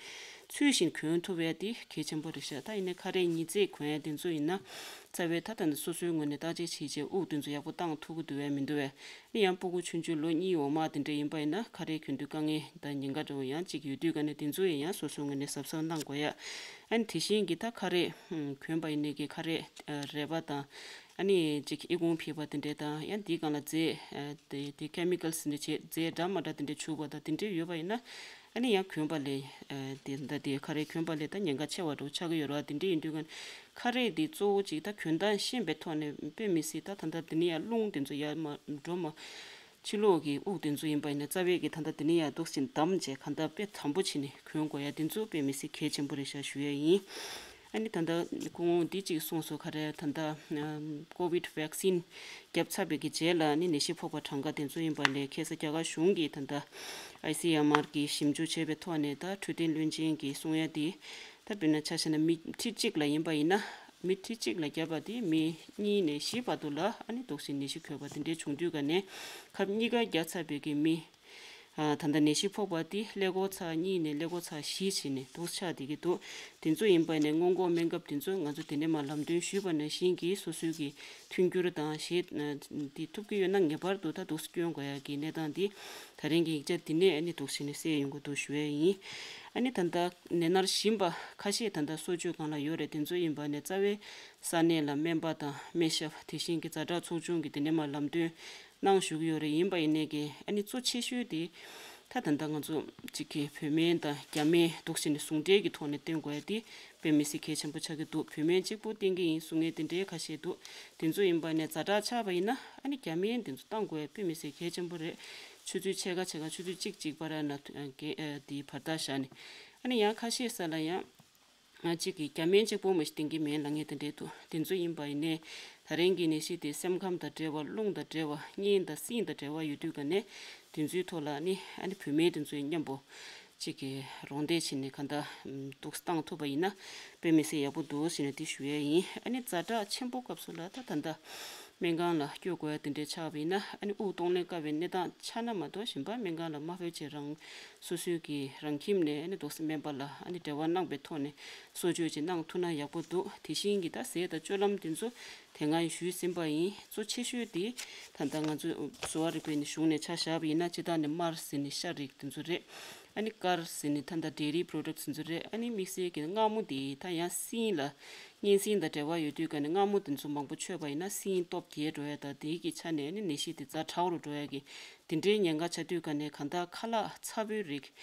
ཚུལ་བཞིན་གྱོན་ཐུབ་ཡ་དེ་གལ་ཆེན་པོ་རེད་ཤག་ད་ཡིན་ནའི་ཁ་རས་ཉིས་བརྩེགས་གྱོན་ཡ་དེ་ཚོ་ཡིན་ན་རྩ་བའི་ད་ལྟ་ནས་སོ་སོའི་ངོས་ནས་བརྟག་དཔྱད་བྱས་རྗེས་དབུགས་དེ་ཚོ་ཡག་པོ་བཏང་ཐུབ་ཀྱི་འདུག་བས་མི་འདུག་བས། ནི་ཡང་སྤུ་གུ་ཆུང་ཆུང་ལོ་གཉིས་འོག་མ་དེ་འདྲ་ཡིན་པ་ཡིན་ན་ཁ་རས་གྱོན་དུས་དཀའ་ངལ་དང་ཉེན་ཁ་འདྲ་བོ་ཡང་གཅིག་ཡོད་དུས་ག་ནས་དེ་ཚོ་ཡང་སོ་སོའི་ངོས་ནས་གཟབ་གཟབ་གནང་དགོས་ཡ། ཨ་ནི་དེ་བཞིན་གྱི་ད་ཁ་རས་གྱོན་པ་ཡིན་ནའི་གི་ཁ་རས་རལ་པ་དང་ཨ་ནི་ཅིག་ཨི་ཁུང་ཕྱེད་པ་དེ་འདྲས་དང་ཡང་དེའི་སྒང་ལ་རྫས་དེ་དེ་ཁེ་མི་ཀལ་སི་འདྲ་བྱས་རྫས་འདྲ་མ་འདྲ་དེ་འདྲས་བྱུག་པ་དང་དེ་འདྲས་ཡོད་པ་ཡིན་ན་ཨ་ནི་ཡང་གྱོན་པ་ལས་དེ་ད་དེ་ཁ་རས་གྱོན་པ་ལས་ད་ཉེན་ཁ་ཆེ་བ་འདྲ་བོ་ཆགས་ཀྱི་ཡོད་རེད་བ། དེ་འདྲས་ཡིན་དུས་ག་ནས་ཁ་རས་དེ་གཙོ་བོ་ཅིག་ད་གྱོན་སྟངས་ཤེས་པའི་ཐོག་ནས་དཔེ་མི་སྲིད་ད་ད་ད་དེ་ནས་ཡང་རླུང་དེ་ཚོ་ཡར་མར་འགྲོ་མ། ཕྱི་ལོགས་ཀྱི་དབུགས་དེ་ཚོ་ཡིན་པ་ཡིན་ན་རྩ་བའི་གི་ད་ལྟ་དེ་ནས་ཡར་འདུག་སེ་བསྡམས་བྱས་གང་ལྟར་དཔེ་དམ་པོ་བྱས་ནས་གོན་དགོས་ཡ་དེ་ཚོ་དཔེ་མི་སྲིད་གལ་ཆེན་པོ་རེད་ཤག་ཞུ་ཡ་ཡིན། ཨ་ནི་ད་ལྟ་ཁོང་འདི་གཅིག་གསུངས་སོང་། ག་རེ་ད་ལྟ་ཨམ་ཀོ་ཝིད་ཝེག་སིན་བརྒྱབ་ཚར་བའི་གི་རྗེས་ལ་ནི་ནད་གཞི་ཕོག་པ་གྲངས་ཀ་དེ་ཚོ་ཡིན་པ་ལས་ཁ་སང་རྒྱ་གར་གཞུང་གིས་ད་ལྟ་ཨའི་སི་ཨེམ་ཨར་གྱིས་ཞིབ་འཇུག་བྱས་པའི་ཐོག་ནས་ད་འཕྲོད་བསྟེན་བློན་ཆེན་གྱིས་གསུང་ཡ་དེ། ད་དཔེར་ན་ཆ་བཞག་ན་མི་ཁྲི་གཅིག་ལ་ཡིན་པ་ཡིན་ན། མི་ཁྲི་གཅིག་ལ་བརྒྱབ་པ་དེ་མི་གཉིས་ནས་བཞི་བར་དུ་ལ་ཨ་ནི་འདུག་སེ་ནད་གཞི་འགོས་པ་དེ་འདྲའི་བྱུང་དུས་ག་ནས་ཁབ་གཉིས་ཀ་བརྒྱབ་ཚར་བའི་གི་མི། ཨ་ད་ལྟ་ནད་གཞི་ཕོག་པ་དེ་ཀླད་ཀོར་ཚར་གཉིས་ནས་ཀླད་ཀོར་ཚར་བཞི་བྱས་ནས་འདུག་ཆགས་བསྡད་ཀྱི་འདུག་དེ་ཚོ་ཡིན་པ་ནས་སྔོན་འགོག་སྨན་ཁབ་དེ་ཚོ་ང་ཚོ་དེ་ནས་མར་ལམ་སྟོན་ཞུས་པ་ནང་བཞིན་གྱི་སོ་སོའི་གི་མཐུན་འགྱུར་དང་ཞེས་དེ་ཐུབ་ཀྱི་ཡོད་ན་ངེས་པར་དུ་ད་འདུག་སེ་སྐྱོན་དགོས་ཡ་གི་གནས་སྟངས་དེ་ད་རིང་གི་ཡིག་ཆ་འདི་ནས་ཨ་ནི་འདུག་སེ་ནས་གསལ་ཡོང་གི་འདུག་ཞུ་ཡ་ཡིན། ཨ་ནི་ད་ལྟ་ནད་མནར་བཞིན་པ་ཁ་ཤས་ད་ལྟ་གསོ་བཅོས་སྒང་ལ་ཡོད་རེད། དེ་ཚོ་ཡིན་པ་ནས་རྩ་བའི་ས་གནས་ལ་སྨན་པ་དང་སྨན་ཞབས་དེ་བཞིན་གྱི་ཛ་དྲག་ཚོགས་ཆུང་གིས་དེ་ནས་མར་ལམ་སྟོན་གནང་བཞུགས་ཀྱི་ཡོད་རེད། ཡིན་པ་ཡིན་ནའི་གི་ཨ་ནི་གཙོ་ཆེ་ཤོས་དེ་ད་ད་ལྟ་ང་ཚོ་གཅིག་གི་བོད་སྨན་དང་རྒྱ་སྨན་འདུག་སེ་ནས་ཟུང་འབྲེལ་གྱི་ཐོག་ནས་བསྟེན་དགོས་ཡ་དེ་དཔེ་མི་སྲིད་གལ་ཆེན་པོ་ཆགས་ཀྱི་འདུག་བོད་སྨན་གཅིག་པུ་བསྟེན་གྱི་ཡིན་གསུང་མཁན་དེ་འདྲའི་ཁ་ཤས་འདུག་དེ་ཚོ་ཡིན་པ་ནས་ཛ་དྲག་ཆགས་པ་ཡིན་ན་ཨ་ནི་རྒྱ་སྨན་དེ་ཚོ་བཏང་དགོས་ཡ་དཔེ་མི་སྲིད་གལ་ཆེན་པོ་རེད། ཆུ་ཚོད་ཕྱེད་ཀ་ཕྱེད་ཀ་ཆུ་ཚོད་གཅིག་གཅིག་བར་ན་དེའི་བར་ཐག་བཞག་ནས་ཨ་ནི་ཡང་ཁ་ཤས་ས་ལ་ཡང་། ང་གཅིག་གིས་རྒྱ་སྨན་གཅིག་པོ་མ་གཏོགས་བསྟེན་གྱི་མེད་ལབ་མཁན་དེ་འདྲས་འདུག་དེ་ཚོ་ཡིན་པ་ཡིན་ནའི་ད་རིང་གི་ནད་གཞི་དེ་སེམས་ཁམས་དང་འབྲེལ་བ། རླུང་དང་འབྲེལ་བ། གཉན་དང་སྲིན་དང་འབྲེལ་བ་ཡོད་དུས་ག་ནས་དེ་ཚོའི་ཐོག་ལ་ནི་ཨ་ནི་བོད་སྨན་དེ་ཚོའི་མཉམ་པོ་གཅིག་གིས་རོགས་འདེགས་བྱས་ནས་གང་ལྟར་འདུག་སེ་བཏང་ཐུབ་པ་ཡིན་ན་དཔེ་མི་སྲིད་ཡག་པོ་འདུག་ཟེར་ནས་དེ་ཞུ་ཡས་ཡིན། ཨ་ནི་ཛ་དྲག་ཆེན་པོ་སྐབས་སུ་ལ་ད་ད་ལྟ་སྨན་ཁང་ལ་སྐྱོད་དགོས་ཡ་དེ་འདྲས་ཆགས་པ་ཡིན་ན་ཨ་ནི་དབུགས་གཏོང་ལེན་དཀའ་བའི་གནས་སྟངས་ཆགས་ན་མ་གཏོགས་གཞན་པ་སྨན་ཁང་ལ་མ་ཕེབས་བྱས་རང་སོ་སོའི་གི་རང་ཁྱིམ་ནས་ཨ་ནི་འདུག་སེ་སྨན་པ་ལ་ཨ་ནི་འབྲེལ་བ་གནང་པའི་ཐོག་ནས་གསོ་བཅོས་ཅིག་གནང་ཐུབ་ན་ཡག་པོ་འདུག་དེ་བཞིན་གྱི་ད་ཟས་དང་སྤྱོད་ལམ་དེ་ཚོ་དེ་སྔ་ཞུས་ཟིན་པ་ཡིན། གཙོ་ཆེ་ཤོས་དེ་ད་ལྟ་ང་ཚོ་གསོ་བ་རིག་པའི་ནི་གཞུང་ནས་ཆ་བཞག་པ་ཡིན་ན་སྤྱིར་བཏང་ནས་མར་ཟེར་ནི་ཤ་རིགས་དེ་ཚོ་རེད། ཨ་ནི་དཀར་ཟེར་ནི་ད་ལྟ་ཌེ་རི་པྲོ་ཌག་དེ་ཚོ་རེད། ཨ་ནི་དམིགས་བསལ་གྱི་མངར་མོ་དེ་ད་ཡང་སྲིན་ལ་གཉན་སྲིན་དང་འབྲེལ་བ་ཡོད་དུས་ག་ནས་མངར་མོ་དེ་ཚོ་མང་པོ་མཆོད་པ་ཡིན་ན་སྲིན་སྟོབས་རྒྱས་འགྲོ་ཡ་དང་དེའི་གི་ཆ་ནས་ཨ་ནི་ནད་གཞི་དེ་ཛ་དྲག་རུ་འགྲོ་ཡ་གི་དེ་འདྲའི་ཉེན་ཁ་ཆགས་དུས་ག་ནས་གང་ལྟར་ཁ་ལག་ཚ་པོའི་རིགས།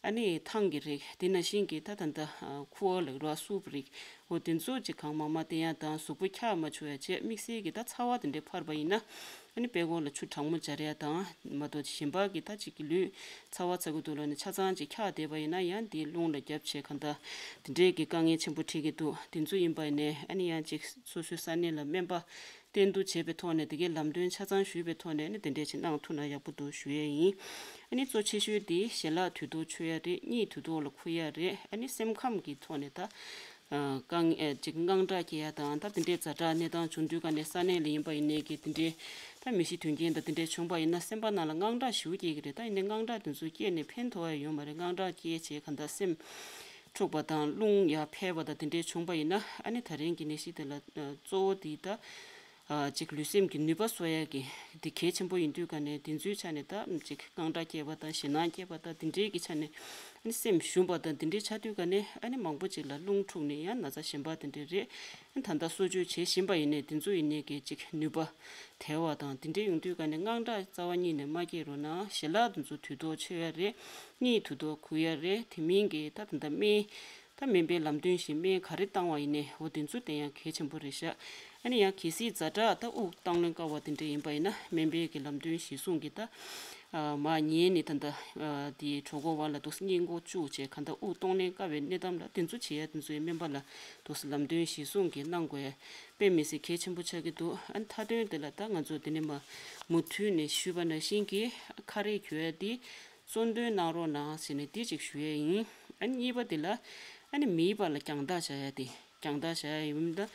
ཨ་ནི་ཐང་གི་རིགས་དེ་ནང་བཞིན་གྱི་ད་ད་ལྟ་ཁུ་བ་ལ་ར་སུབ་རིགས་འོ་དེ་ཚོ་ཅིག་གང་མང་མང་བསྟེན་ཡ་དང་གཟུགས་པོ་འཁྱག་མ་བྱུང་ཡ་བྱས། དམིགས་བསལ་གྱི་ད་ཚ་བ་དེ་འདྲའི་འཕར་བ་ཡིན་ན་ཨ་ནི་དཔྲལ་ཀོར་ལ་ཆུ་གྲང་མོ་སྦྱར་ཡ་དང་མ་གཏོགས་གཞན་པ་གི་ད་ཅིག་གི་ལུས་ཚ་བ་ཚ་གི་འདུག་ལབ་ནས་ཆ་ཚང་ཅིག་འཁྱག་བསྡད་པ་ཡིན་ན་ཡང་དེའི་རླུང་ལ་རྒྱབ་བྱས་གང་ལྟར་དེ་འདྲའི་གི་དཀའ་ངལ་ཆེན་པོ་འཕྲད་ཀྱི་འདུག་དེ་ཚོ་ཡིན་པ་ཡིན་ནའི་ཨ་ནི་ཡང་ཅིག་སོ་སོའི་ས་གནས་ལ་སྨན་པ་བསྟེན་གཏུག་བྱས་པའི་ཐོག་ནས་དེ་གའི་ལམ་སྟོན་ཆ་ཚང་ཞུས་པའི་ཐོག་ནས་ནི་དེ་འདྲས་ཅིག་གནང་ཐུབ་ན་ཡག་པོ་འདུག་ཞུ་ཡས་ཡིན། ཨ་ནི་གཙོ་ཆེ་ཤོས་དེ་ཞལ་ལག་དུས་ཐོག་མཆོད་ཡ་རེད། གཉིད་དུས་ཐོག་ལ་ཁུག་ཡ་རེད། ཨ་ནི་སེམས་ཁམས་ཀྱི་ཐོག་ནས་ད་ཨ་དཀའ་ངལ་ཅིག་དངངས་སྐྲག་སྐྱེ་ཡ་དང་ད་དེ་འདྲས་ཛ་དྲག་གནས་སྟངས་བྱུང་དུས་ག་ནས་ས་གནས་ལ་ཡིན་པ་ཡིན་ནའི་གི་དེ་འདྲས་ད་མི་ཤི་དོན་རྐྱེན་དང་དེ་འདྲས་བྱུང་པ་ཡིན་ན་སེམས་པ་ནང་ལ་དངངས་སྐྲག་ཞེ་པོ་སྐྱེ་གི་རེད། ད་ཡིན་ནའི་དངངས་སྐྲག་དེ་ཚོ་སྐྱེས་ནས་ཕན་ཐོགས་ཡ་ཡོད་མ་རེད། དངངས་སྐྲག་སྐྱེས་བྱས་གང་ལྟར་སེམས་འཁྲུགས་པ་དང་རླུང་ཡར་འཕར་བ་དང་དེ་འདྲས་བྱུང་པ་ཡིན་ན་ཨ་ནི་ད་རིང་གི་ནད་གཞི་དེ་ལ་ཨ་གཙོ་བོ་དེ་ད་ཨ་ཅིག་ལུས་སེམས་ཀྱི་ནུས་པ་གསོ་ཡ་གི་དེ་གལ་ཆེན་པོ་ཡིན་དུས་ག་ནས་དེ་ཚོའི་ཆ་ནས་ད་ཅིག་དངངས་སྐྲག་སྐྱེས་པ་དང་ཞེད་སྣང་སྐྱེས་པ་དང་དེ་འདྲའི་གི་ཆ་ནས་ཨ་ནི་སེམས་ཞུམ་པ་དང་དེ་འདྲའི་ཆགས་དུས་ག་ནས་ཨ་ནི་མང་པོ་ཅིག་ལ་རླུང་འཁྲུགས་ནས་ཡང་ན་ཚ་གཞན་པ་དེ་འདྲ་རེད། ཨ་ནི་ད་ལྟ་གསོ་བཅོས་བྱེད་བཞིན་པ་ཡིན་ནའི་དེ་ཚོ་ཡིན་ནའི་གི་ཅིག་ནུས་པ་དལ་བ་དང་དེ་འདྲ་ཡོང་དུས་ག་ནས་དངངས་སྐྲག་རྩ་བ་ཉིད་ནས་མ་སྐྱེ་རོགས་གནང་། ཞལ་ལག་དེ་ཚོ་དུས་ཐོག་མཆོད་ཡ་རེད། གཉིད་དུས་ཐོག་ཁུག་ཡ་རེད། དེ་མིན་གྱི་ད་ད་ལྟ་སྨན་ད་སྨན་པའི་ལམ་སྟོན་བཞིན་སྨན་ག་རེ་བཏང་བ་ཡིན་ནའི་འོ་དེ་ཚོ་བསྟེན་ཡ་གལ་ཆེན་པོ་རེད་ཤག་ཨ་ནི་ཡང་གལ་སྲིད་ཛ་དྲག་ད་དབུགས་བཏང་ལེན་དཀའ་བ་དེ་འདྲ་ཡིན་པ་ཡིན་ན་སྨན་པའི་གི་ལམ་སྟོན་གཞིར་བཟུང་གི་ད་ཨ་མར་ཉལ་ནས་ད་ད་ཨ་དེ་གྲོད་ཁོག་བར་ལ་འདུག་སེ་སྙིང་ཁོག་བཅུག་བྱས་གང་ལྟར་དབུགས་གཏོང་ལེན་དཀའ་བའི་གནས་སྟངས་ལ་དེ་ཚོ་བྱེད་ཡ་དེ་ཚོའི་སྨན་པ་ལ་འདུག་སེ་ལམ་སྟོན་གཞིར་བཟུང་གི་གནང་དགོས་ཡ་དཔེ་མི་སྲིད་གལ་ཆེན་པོ་ཆགས་ཀྱི་འདུག་ཨ་ནི་མཐའ་དོན་དེ་ལ་ད་ང་ཚོ་དེ་ནས་མར་མུ་མཐུད་ནས་ཞུས་པ་ནང་བཞིན་གྱི་ཁ་རས་གྱོན་ཡ་དེ་གཙོ་འདོན་གནང་རོགས་གནང་ཟེར་ནས་འདི་གཅིག་ཞུ་ཡས་ཡིན། ཨ་ནི་གཉིས་པ་དེ་ལ་ཨ་ནི་མིའི་བར་ལ་རྒྱང་ཐག་བཞག་ཡ་དེ་རྒྱང་ཐག་བཞག་ཡ་ཡིན་ད།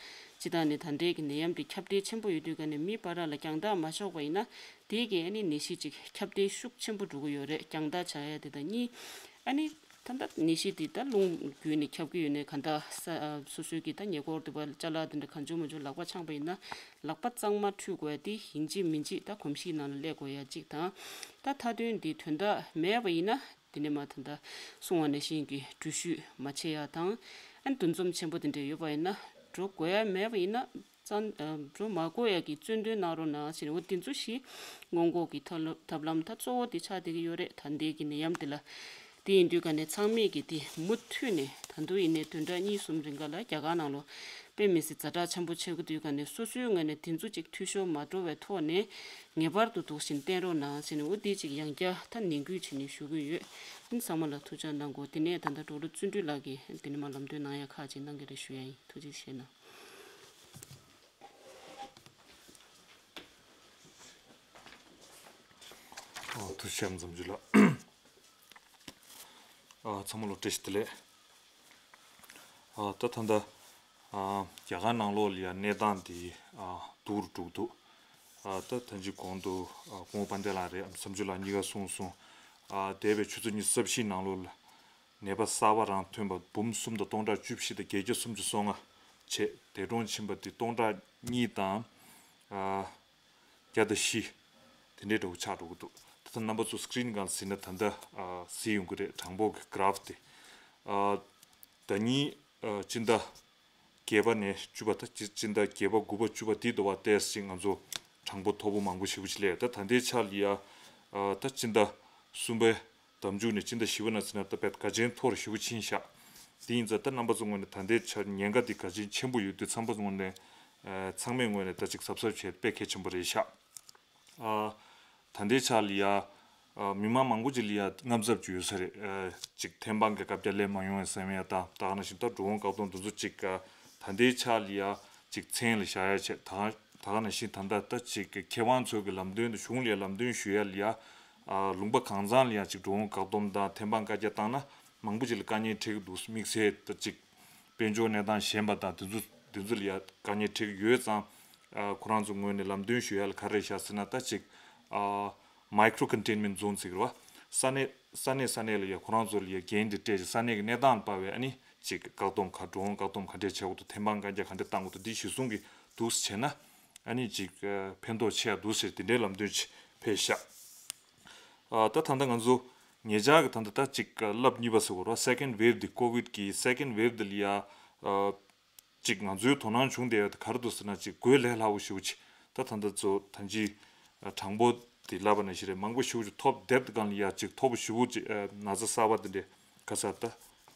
སྤྱིར་བཏང་ནས་ད་ལྟའི་གི་ནད་ཡམས་དེ་ཁྱབ་གདལ་ཆེན་པོ་ཡོད་དུས་ག་ནས་མི་བར་ལ་རྒྱང་ཐག་མ་ཞོག་པ་ཡིན་ན་དེ་གི་ཨ་ནི་ནད་གཞི་ཅིག་ཁྱབ་གདལ་ཤུགས་ཆེན་པོ་འགྲོ་གི་ཡོད་རེད། རྒྱང་ཐག་བཞག་ཡ་དེ་དང་གཉིས་ཨ་ནི་ད་ལྟ་ནད་གཞི་དེ་ད་རླུང་བརྒྱུད་ནས་ཁྱབ་ཀྱི་ཡོད་ནས་ག་ད་ས་སོ་སོའི་གི་ད་ཉེ་འཁོར་དུ་བ་ཅ་ལག་དེ་འདྲ་གང་བྱུང་མང་བྱུང་ལག་པ་འཆང་པ་ཡིན་ན་ལག་པ་གཙང་མ་འཁྲུད་དགོས་ཡ་དེ་ཡིན་གཅིག་མིན་གཅིག་ད་གོམས་གཤིས་ནང་ལ་སླེབས་དགོས་ཡ་གཅིག་དང་། ད་མཐའ་དོན་འདི་དོན་དག་མེད་པ་ཡིན་ན། དེ་ནས་མར་ད་ལྟ་གསུངས་པ་ནང་བཞིན་གྱི་འགྲུལ་བཞུད་མ་བྱེད་ཡ་དང་། ཨ་ནི་འདུ་འཛོམས་ཆེན་པོ་དེ་འདྲ་ཡོད་པ་ཡིན་ན་འགྲོ་དགོས་ཡ་མེད་པ་ཡིན་ན་ཙང་འགྲོ་མ་དགོས་ཡ་གི་གཙོ་འདོན་གནང་རོགས་གནང་ཟེར་ནས་འོ་དེ་ཚོ་ཞིག་སྔོན་འགོག་གི་ཐབས་ལམ་ཐབས་ལམ་ད་གཙོ་བོ་དེ་ཆགས་བསྡད་ཀྱི་ཡོད་རེད། ད་ལྟའི་གི་ནད་ཡམས་དེ་ལ། དེ་ཡིན་དུས་ག་ནས་ཚང་མས་ཀྱི་དེ་མུ་མཐུད་ནས་ད་དུང་ཡིན་ནའི་བདུན་ཕྲག་གཉིས་གསུམ་རིང་ག་ལ་རྒྱ་གར་ནང་ལོ་ དཔེ་མི་སྲིད་ཛ་དྲག་ཆེན་པོ་ཆགས་ཀྱི་འདུག་ག་ནས་སོ་སོའི་ངོས་ནས་དེ་ཚོ་ཅིག་འཐུས་ཤོར་མ་འགྲོ་བའི་ཐོག་ནས་ངེས་པར་དུ་འདུག་བཞིན་བསྟེན་རོགས་གནང་ཟེར་ནས་འོ་དེ་ཅིག་ཡང་བསྐྱར་ད་ནན་སྐུལ་བྱས་ནས་ཞུ་གི་ཡོད། ཨིན་ཚང་མ་ལ་ཐུགས་ཅག་གནང་དགོས། དེ་ནས་ད་ལྟ་གྲོགས་རུ་བརྩོན་འགྲུས་ལགས་ཀྱིས་དེ་ནས་མ་ལམ་སྟོན་གནང་ཡ་ཁག་ཅིག་གནང་གི་རེད་ཞུ་ཡ་ཡིན། ཐུགས་རྗེ་ཆེ་གནང་། ཨོ་ཐུགས་རྗེ་ཆེ་འཛོམས་ཇུ་ལགས། ཨ་ཚང་མ་ལ་བཀྲ་ཤིས་བདེ་ལེགས། ཨ་ད་ད་ལྟ་ཨ་རྒྱ་གར་ནང་ལོགས་ལ་ཡ་གནས་སྟངས་འདི་ཨ་སྡུག་རུ་འགྲོ་གི་འདུག་ཨ་ད་ད་ཅི་གོང་དུ་ཨ་སྐུ་ངོ་དཔལ་ལྡན་ལགས་རེད། འཛོམས་ཇུ་ལགས་གཉིས་ཀ་གསུངས་སོང་། ཨ་འདས་པའི་ཆུ་ཚོད་ཉི་ཤུ་རྩ་བཞིའི་ནང་ལོགས་ལ་ནད་པ་གསར་པ་རང་ཐོན་པ་འབུམ་གསུམ་དང་སྟོང་ཕྲག་བཅུ་བཞི་དང་བརྒྱད་བརྒྱ་སུམ་ཅུ་སོ་ལྔ་བྱས། འདས་གྲོངས་ཕྱིན་པ་འདི་སྟོང་ཕྲག་གཉིས་དང་ཨ་བརྒྱ་དང་བཞི། དེ་འདྲའི་འདྲ་བོ་ཆགས་འགྲོ་གི་འདུག་ད་ལྟ་རྣམ་པ་ཚོ་སི་ཀི་རིན་སྒང་གཟིགས་ན་ད་ལྟ་ཨ་གཟིགས་ཡོང་གི་རེད། གྲངས་འབོར་གྱི་གྷ་རཕ་དེ། ཨ་ཟླ་ཉིན་ཨ་སྤྱི་ཟླ་བརྒྱད་པ་ནས་བཅུ་པ། ད་སྤྱི་སྤྱི་ཟླ་བརྒྱད་པ་དགུ་པ་བཅུ་པ་དེའི་འདྲ་བ་ཏོག་ཙམ་ཅིག་ང་ཚོ་གྲངས་འབོར་མཐོ་པོ་མང་པོ་ཞེ་པོ་ཅིག་སླེབས། ད་ད་ལྟའི་ཆར་ལ་ཡ་ཨ་ད་སྤྱི་ཟླ་གསུམ་པའི་ཟླ་མཇུག་ནས་སྤྱི་ཟླ་བཞི་པ་ནང་ཟིན་ན་ད་དཔེ་དགའ་ཆེན་མཐོ་རུ་ཞེ་པོ་ཕྱིན་ཤག་དེ་ཡིན་ཙང་ད་རྣམ་པ་ཚོ་ངོས་ནས་ད་ལྟའི་ཆར་ཉེན་ཁ་འདི་ག་ཚོད་ཆེན་པོ་ཡོད་དུས་ཚང་མ་ངོས་ནས་ཨ་ཚང་མའི་ངོས་ནས་ད་ཅིག་གཟབ་གཟབ་བྱེད་དཔེ་གལ་ཆེན་པོ་རེད་ཤག་ཨ་ད་ལྟའི་ཆར་ལ་ཡ་ཨ་མི་མང་མང་པོ་ཅིག་ལ་ཡ་དངངས་འཚབ་ཅིག་ཡོད་ས་རེད། ཨ་ཅིག་ཐེམ་སྤང་གི་བཀའ་རྒྱ་སླེབས་མ་ཡོང་བས་བསམ་ཡ་དང་། ད་ག་ནང་བཞིན་ད་འགྲོ་འོང་བཀག་སྡོམ་འདི་ཚོ་ཅིག་ཨ་ད་ལྟའི་ཆར་ལ་ཡ་ཅིག་མཚན་ལ་བཞག་ཡ་བྱས། ད་ག་ད་ག་ནང་བཞིན་ད་ལྟ་ད་ཅིག་མཁས་དབང་ཚོ་གི་ལམ་སྟོན་དང་གཞུང་ལ་ཡ་ལམ་སྟོན་ཞུ་ཡ་ལ་ཡ་ཨ་ལུང་པ་གང་ཚང་ལ་ཡ་ཅིག་འགྲོ་འོང་བཀག་སྡོམ་དང་ཐེམ་སྤང་བཀའ་རྒྱ་བཏང་ན་མང་པོ་ཅིག་ལ་དཀའ་ངལ་འཕྲད་ཀྱི་འདུག་དམིགས་བསལ་ད་ཅིག་དཔལ་འབྱོར་གནས་སྟངས་ཞན་པ་དང་དེ་ཚོ་དེ་ཚོ་ལ་ཡ་དཀའ་ངལ་འཕྲད་ཀྱི་ཡོད་ཙང་། ཨ་ཁོ་རང་ཚོ་ངོས་ནས་ལམ་སྟོན་ཞུ་ཡ་ལ་ག་རེ་བཞག་ཟེར་ན། ད་ཅིག་ཨ་micro containment zone ཟེར་གྱི་རེད་བ། ས་གནས་ས་གནས་ས་གནས་ལ་ཡ་ཁོ་རང་ཚོ་ལ་ཡ་འགན་དེ་སྤྲད་ཅིག་ས་གནས་ཀྱི་གནས་སྟངས་ལ་དཔག་པའི་ཨ་ནི་ཅིག་བཀག་སྡོམ་ག་འགྲོ་འོང་བཀག་སྡོམ་ག་འདྲས་བྱེད་དགོས་འདུག་ཐེམ་སྤང་བཀའ་རྒྱ་ག་འདྲས་བཏང་དགོས་འདུག་འདི་གཞིར་བཟུང་གིས་འདུག་སེ་བྱས་ན་ཨ་ནི་ཅིག་ཨ་ཕན་ཐོགས་ཆེ་ཡ་འདུག་ཟེར་དེ་འདྲའི་ལམ་སྟོན་ཅིག་ཕེབས་ཤག་ཨ་ད་ད་ལྟ་ང་ཚོ་ཉེ་ཆར་གྱི་ད་ལྟ་ད་ཅིག་ལབ་གཉིས་པ་ཟེར་བ་རེད་བ། second wave འདི་ཀོ་བིད་ཀྱི་second wave འདི་ལ་ཡ་ཨ་ཅིག་ང་ཚོའི་དོ་སྣང་བྱུང་བསྡད་ཡ་དེ་ག་རེ་འདུག་ཟེར་ན། ཅིག་འགོས་ལས་སླ་པོ་ཞེ་པོ་ཅིག་ད་ད་ལྟ་ཚོ་ད་ཅི་གྲངས་འབོར་དེ་ལབ་པ་ནང་བཞིན་རེད། མང་པོ་ཞེ་པོ་ཅིག་ཐོབ་བསྡད་སྒང་ལ་ཡ་ཅིག་མཐོ་པོ་ཞེ་པོ་ཅིག་ཨ་ན་ཚ་གསར་པ་དེ་འདྲས་ག་ས་ད་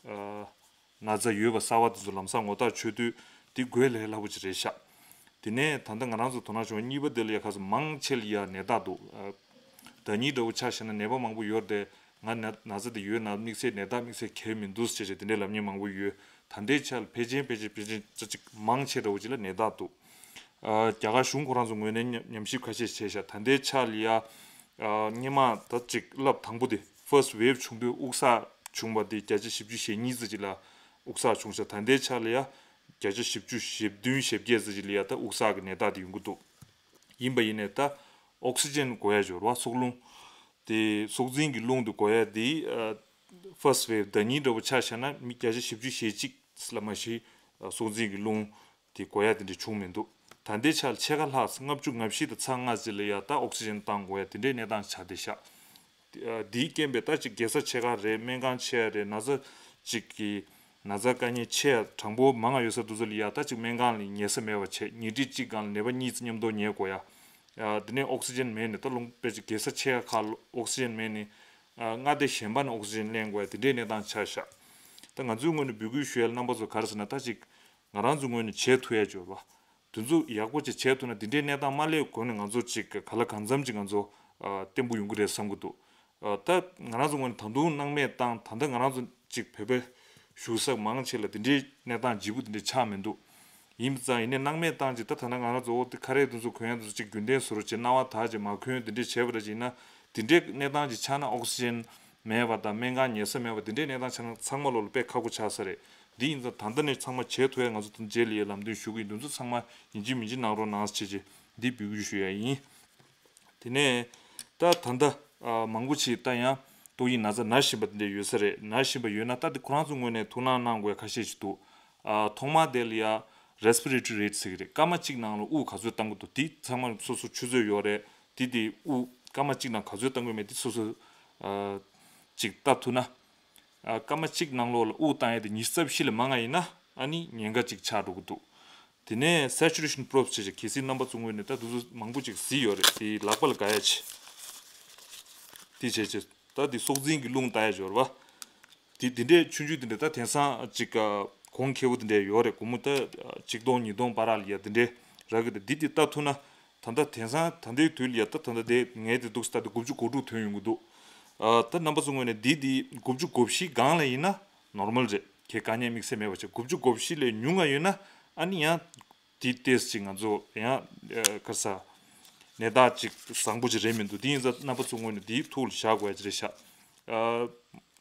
ཨ་ན་ཚ་ཡོད་པ་གསར་པ་དེ་ཚོ་ལམ་སང་ངོ་རྟགས་ཆོད་དུས་དེ་འགོས་ལས་སླ་པོ་ཅིག་རེད་ཤག་དེ་ནས་ད་ལྟ་ང་རང་ཚོ་དོ་སྣང་བྱུང་བ་གཉིས་པ་དེ་ལ་ཡ་ག་ས་མང་ཆེ་ལ་ཡ་ནད་རྟགས་འདུག་ཨ་ཟླ་ཉིན་འདྲ་བོ་ཆ་བཞག་ན་ནད་པ་མང་པོ་ཡོད་རེད། ང་ན་ན་ཚ་དེ་ཡོད་ན་དམིགས་བསལ་ནད་རྟགས་དམིགས་བསལ་གལ་མི་འདུག་ཅེས་བྱས་དེ་འདྲའི་ལབ་མཁན་མང་པོ་ཡོད། ད་ལྟའི་ཆར་ལ་ཕལ་ཆེར་ཕལ་ཆེར་ཕལ་ཆེར་ཅིག་མང་ཆེ་འདྲ་བོ་ཅིག་ལ་ནད་རྟགས་འདུག་ཨ་རྒྱ་གར་གཞུང་ཁོ་རང་ཚོ་ངོས་ནས་ཉམས་ཉམས་ཞིབ་ཁ་ཤས་བྱས་ཤག་ད་ལྟའི་ཆར་ལ་ཡ་ཨ་སྔོན་མ་ད་ཅིག་ལབ་དང་པོ་དེ་first wave བྱུང་དུས་དབུགས་བསགས་བྱུང་བ་དེ་བརྒྱ་ཆ་བཞི་བཅུ་ཞེ་གཉིས་ཙམ་ཅིག་ལ་དབུགས་བསགས་བྱུང་ཤག་ད་ལྟའི་ཆར་ལ་ཡ་བརྒྱ་ཆ་བཞི་བཅུ་ཞེ་བདུན་ཞེ་བརྒྱད་ཙམ་ཅིག་ལ་ཡ་ད་དབུགས་བསགས་ཀྱི་ནད་རྟགས་དེ་ཡོང་གི་འདུག་ཡིན་པ་ཡིན་ནའི་ད་ཨོག་སི་ཇན་དགོས་ཡ་འབྱོར་བ་སྲོག་རླུང་དེ་སྲོག་འཛིན་གྱི་རླུང་དེ་དགོས་ཡ་དེ་ཨ་first wave ཟླ་ཉིན་འདྲ་བོ་ཆ་བཞག་ན་མི་བརྒྱ་ཆ་བཞི་བཅུ་ཞེ་གཅིག་ལ་མ་གཞི་ཨ་སྲོག་འཛིན་གྱི་རླུང་དེ་དགོས་ཡ་དེ་འདྲ་བྱུང་མི་འདུག་ད་ལྟའི་ཆར་ཕྱེད་ཀ་ལྷག་ལྔ་བཅུ་ང་བཞི་དང་ཚེག་ལྔ་ཙམ་ལ་ཡ་ད་ཨོག་སི་ཇན་བཏང་དགོས་ཡ་དེ་འདྲའི་གནས་སྟངས་ཆགས་བསྡད་ཤག་འདིའི་རྐྱེན་པས་ད་ཅིག་རྒྱལ་ས་ཆེ་ཁ་རེད། སྨན་ཁང་ཆེ་ཡ་རེད། ན་ཚ་ཅིག་གི་ན་ཚ་དཀའ་ངལ་ཆེ་ཡ་གྲངས་འབོར་མང་ང་ཡོད་ས་དེ་ཚོ་ལ་ཡ་ད་ཅིག་སྨན་ཁང་ལ་ཉལ་ས་མེད་པ་བྱས། ཉིན་རེ་གཅིག་སྒང་ལ་ནད་པ་གཉིས་ཙམ་མཉམ་དུ་ཉལ་དགོས་ཡ། ཨ་དེ་ནས་ཨོག་སི་ཇན་མེད་ནས་ད་ལུང་པའི་ཅིག་རྒྱལ་ས་ཆེ་ཡ་ཁག་ལ་ཨོག་སི་ཇན་མེད་ནས་ཨ་མངའ་སྡེ་གཞན་པ་ནས་ཨོག་སི་ཇན་ལེན་དགོས་ཡ་དེ་འདྲའི་གནས་སྟངས་ཆགས་ཤག་ད་ང་ཚོའི་ངོས་ནས་འབོད་སྐུལ་ཞུ་ཡ་ལ་རྣམ་པ་ཚོ་ག་རེ་ཟེར་ན། ད་ཅིག་ང་རང་ཚོའི་ངོས་ནས་བྱེད་ཐུབ་ཡ་འབྱོར་བ། དེ་ཚོ་ཡག་པོ་ཅིག་བྱས་ཐུབ་ན་འདི་འདྲའི་གནས་སྟངས་མ་སླེབས་གོང་ནས་ང་ཚོ་ཅིག་ག་ལ་གང་འཚམ་ཅིག་ང་ཚོ་ཨ་བརྟན་པོ་ཡོང་གི་རེད་བསམ་གྱི་འདུག་ཨ་ད་ང་རང་ཚོ་ངོས་ནས་ད་དུང་སྣང་མེད་བཏང་། ད་ལྟ་ང་རང་ཚོ་ཅིག་བོད་པའི་བཞུགས་ས་མང་ཆེ་ལ་འདི་འདྲའི་གནས་སྟངས་ལྗིད་པོ་འདི་འདྲ་ཆགས་མི་འདུག་ཡིན་ཙང་ཡིན་ནའི་སྣང་མེད་བཏང་ཅིག་ད་ད་ལྟ་ང་རང་ཚོ་འོ་དེ་ཁ་རས་དེ་ཚོ་གོན་ཡ་དེ་ཚོ་ཅིག་རྒྱུན་ལྡན་བཟོ་འདྲ་ཅིག་སྣང་བ་དག་ཅིག་མ་གོན་འདི་འདྲ་བྱས་པ་འདྲ་ཅིག་ཡིན་ན། འདི་འདྲའི་གནས་སྟངས་ཅིག་ཆགས་ན་ཨོག་སི་ཇན་མེད་པ་དང་སྨན་ཁང་ཉལ་ས་མེད་པ་འདི་འདྲའི་གནས་སྟངས་ཆགས་ན་ཚང་མ་ལོ་ལ་དཔེ་ཁག་པོ་ཆགས་ས་རེད། འདི་ཡིན་ཙང་ད་ལྟ་ནས་ཚང་མ་བྱེད་ཐུབ་ཡ་ང་ཚོ་དང་རྗེས་ལ་ཡ་ལམ་སྟོན་ཞུ་གི་ཡིན། འདི་ཚོ་ཚང་མ་ཡིན་གཅིག་མིན་གཅིག་གནང་རོགས་གནང་ཟེར་བྱས་འདི་འབོད་སྐུལ་ཞུ་ཡ་ཡིན། དེ་ནས་ད་ད་ལྟ་ཨ་མང་པོ་ཅིག་ད་ཡང་ཏོག་དབྱིབས་ན་ཚ་ན་བཞིན་པ་འདི་འདྲ་ཡོད་ས་རེད། ན་བཞིན་པ་ཡོད་ན་ད་འདི་ཁོ་རང་ཚོ་ངོས་ནས་ཐུགས་སྣང་གནང་དགོས་ཡ་ཁ་ཤས་ཅིག་འདུག་ཨ་ཐོག་མ་དེ་ལ་ཡ་respiratory rate ཟེར་གི་རེད། སྐར་མ་གཅིག་ནང་ལ་དབུགས་ག་ཚོད་བཏང་གི་འདུག་འདི་ཚང་མ་སོ་སོ་ཆུ་ཚོད་ཡོད་རེད། དེ་དེ་དབུགས་སྐར་མ་གཅིག་ནང་ག་ཚོད་བཏང་དགོས་མེད་དེ་སོ་སོ་ཨ་ཅིག་ལྟ་ཐུབ་ན། ཨ་སྐར་མ་གཅིག་ནང་ལོགས་ལ་དབུགས་བཏང་ཡས་དེ་ཉི་ཤུ་རྩ་བཞི་ལས་མང་ང་ཡིན་ན་ཨ་ནི་ཉེན་ཁ་ཅིག་ཆགས་འགྲོ་གི་འདུག་དེ་ནས་saturation probe བྱས་བྱས་གལ་སྲིད་རྣམ་པ་ཚོ་ངོས་ནས་ད་དུང་མང་པོ་ཅིག་གཟིགས་ཡོད་རེད། དེ་ལག་པ་ལ་དགའ་ཡ་བྱས། དེ་བྱས་བྱས་ད་དེ་སྲོག་འཛིན་གྱི་རླུང་ལྟ་ཡ་འབྱོར་བ། དེ་དེ་འདྲའི་ཆུང་ཆུང་དེ་འདྲ་ད་དེང་སང་ཅིག་ཨ་ གོང་ཁེ་པོ་དེ་འདྲས་ཡོད་རེད། སྒོར་མོ་ད་ཆིག་སྟོང་ཉིས་སྟོང་བར་ལ་ཡ་དེ་འདྲས་རག་གི་རེད། འདི་དེ་ལྟ་ཐུབ་ན་ད་ལྟ་དེང་སང་ད་ལྟའི་དུས་ལ་ཡ་ད་ད་ལྟ་དེ་ངས་དེ་འདུག་སྟ་དེ་དགུ་བཅུ་གོ་དྲུག་ཐོན་ཡོང་གི་འདུག་ཨ་ད་རྣམ་པ་ཚོ་ངོས་ནས་འདི་དེ་དགུ་བཅུ་གོ་བཞི་སྒང་ལ་ཡིན་ན་ནོར་མལ་རེད། ཁྱེད་དཀའ་ངལ་དམིགས་བསལ་མེད་པ་བྱས། དགུ་བཅུ་གོ་བཞི་ལས་ཉུང་ང་ཡོད་ན་ཨ་ནི་ཡང་དེ་ཏོག་ཙམ་ཅིག་ང་ཚོ་ཡང་ཨ་ག་རེ་ཟ་ནད་རྟགས་ཅིག་བཟང་པོ་ཅིག་རེད་མི་འདུག་དེ་ཡིན་ཙང་རྣམ་པ་ཚོ་ངོས་ནས་དེའི་ཐུགས་ལ་བཞག་དགོས་ཡ་ཅིག་རེད་ཤག་ཨ་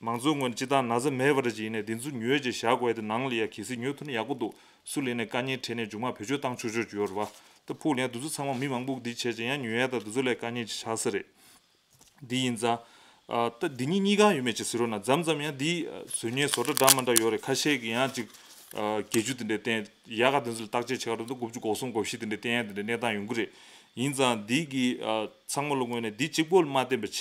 མང་ཚོགས་ངོས་ནས་སྤྱིར་བཏང་ན་ཚ་མེད་པ་རེ་ཅིག་ཡིན་ནའི་དེ་ཚོ་ཉོས་ཅིག་བཞག་དགོས་ཡ་དེ་ནང་ལ་ཡ་གལ་སྲིད་ཉོས་ཐུབ་ན་ཡག་པོ་འདུག་སུ་ལ་ཡིན་ནའི་དཀའ་ངལ་འཕྲད་ནའི་མཇུག་མ་བེད་སྤྱོད་བཏང་ཆོག་ཆོག་ཅིག་ཡོད་རེད་བ། ད་ཕུགས་ལ་ཡང་དེ་ཚོ་ཚང་མ་མི་མང་པོ་འདི་བྱས་ཅིག་ཡང་ཉོས་ཡ་ད་དེ་ཚོ་ལ་དཀའ་ངལ་ཅིག་ཆགས་ས་རེད། འདི་ཡིན་ཙང་། ཨ་ད་འདི་གཉིས་གཉིས་ཀ་ཡོད་མེད་ཅིག་ཟེར་རོགས་གནང་། མཚམས་མཚམས་ཡང་འདི་ཨ་བཟོ་མཁན་བཟོ་གྲྭ་འདྲ་མ་འདྲ་ཡོད་རེད། ཁ་ཤས་ཀྱིས་ཡང་ཅིག་ཨ་བརྒྱད་ཅུ་དེ་འདྲས་བསྟན་ཡག་ག་དེ་ཚོ་ལ་བརྟག་དཔྱད་བྱེད་ག་རོགས་འདུག་དགུ་བཅུ་གོ་གསུམ་གོ་བཞི་དེ་འདྲས་བསྟན་ཡ་དེ་འདྲས་གནས་སྟངས་ཡོང་གི་རེད། ཡིན་ཙང་འདི་གི་ཨ་ཚང་མ་ལ་ངོས་ནས་འདི་གཅིག་པོ་ལ་མ་བརྟེན་པ་བྱས།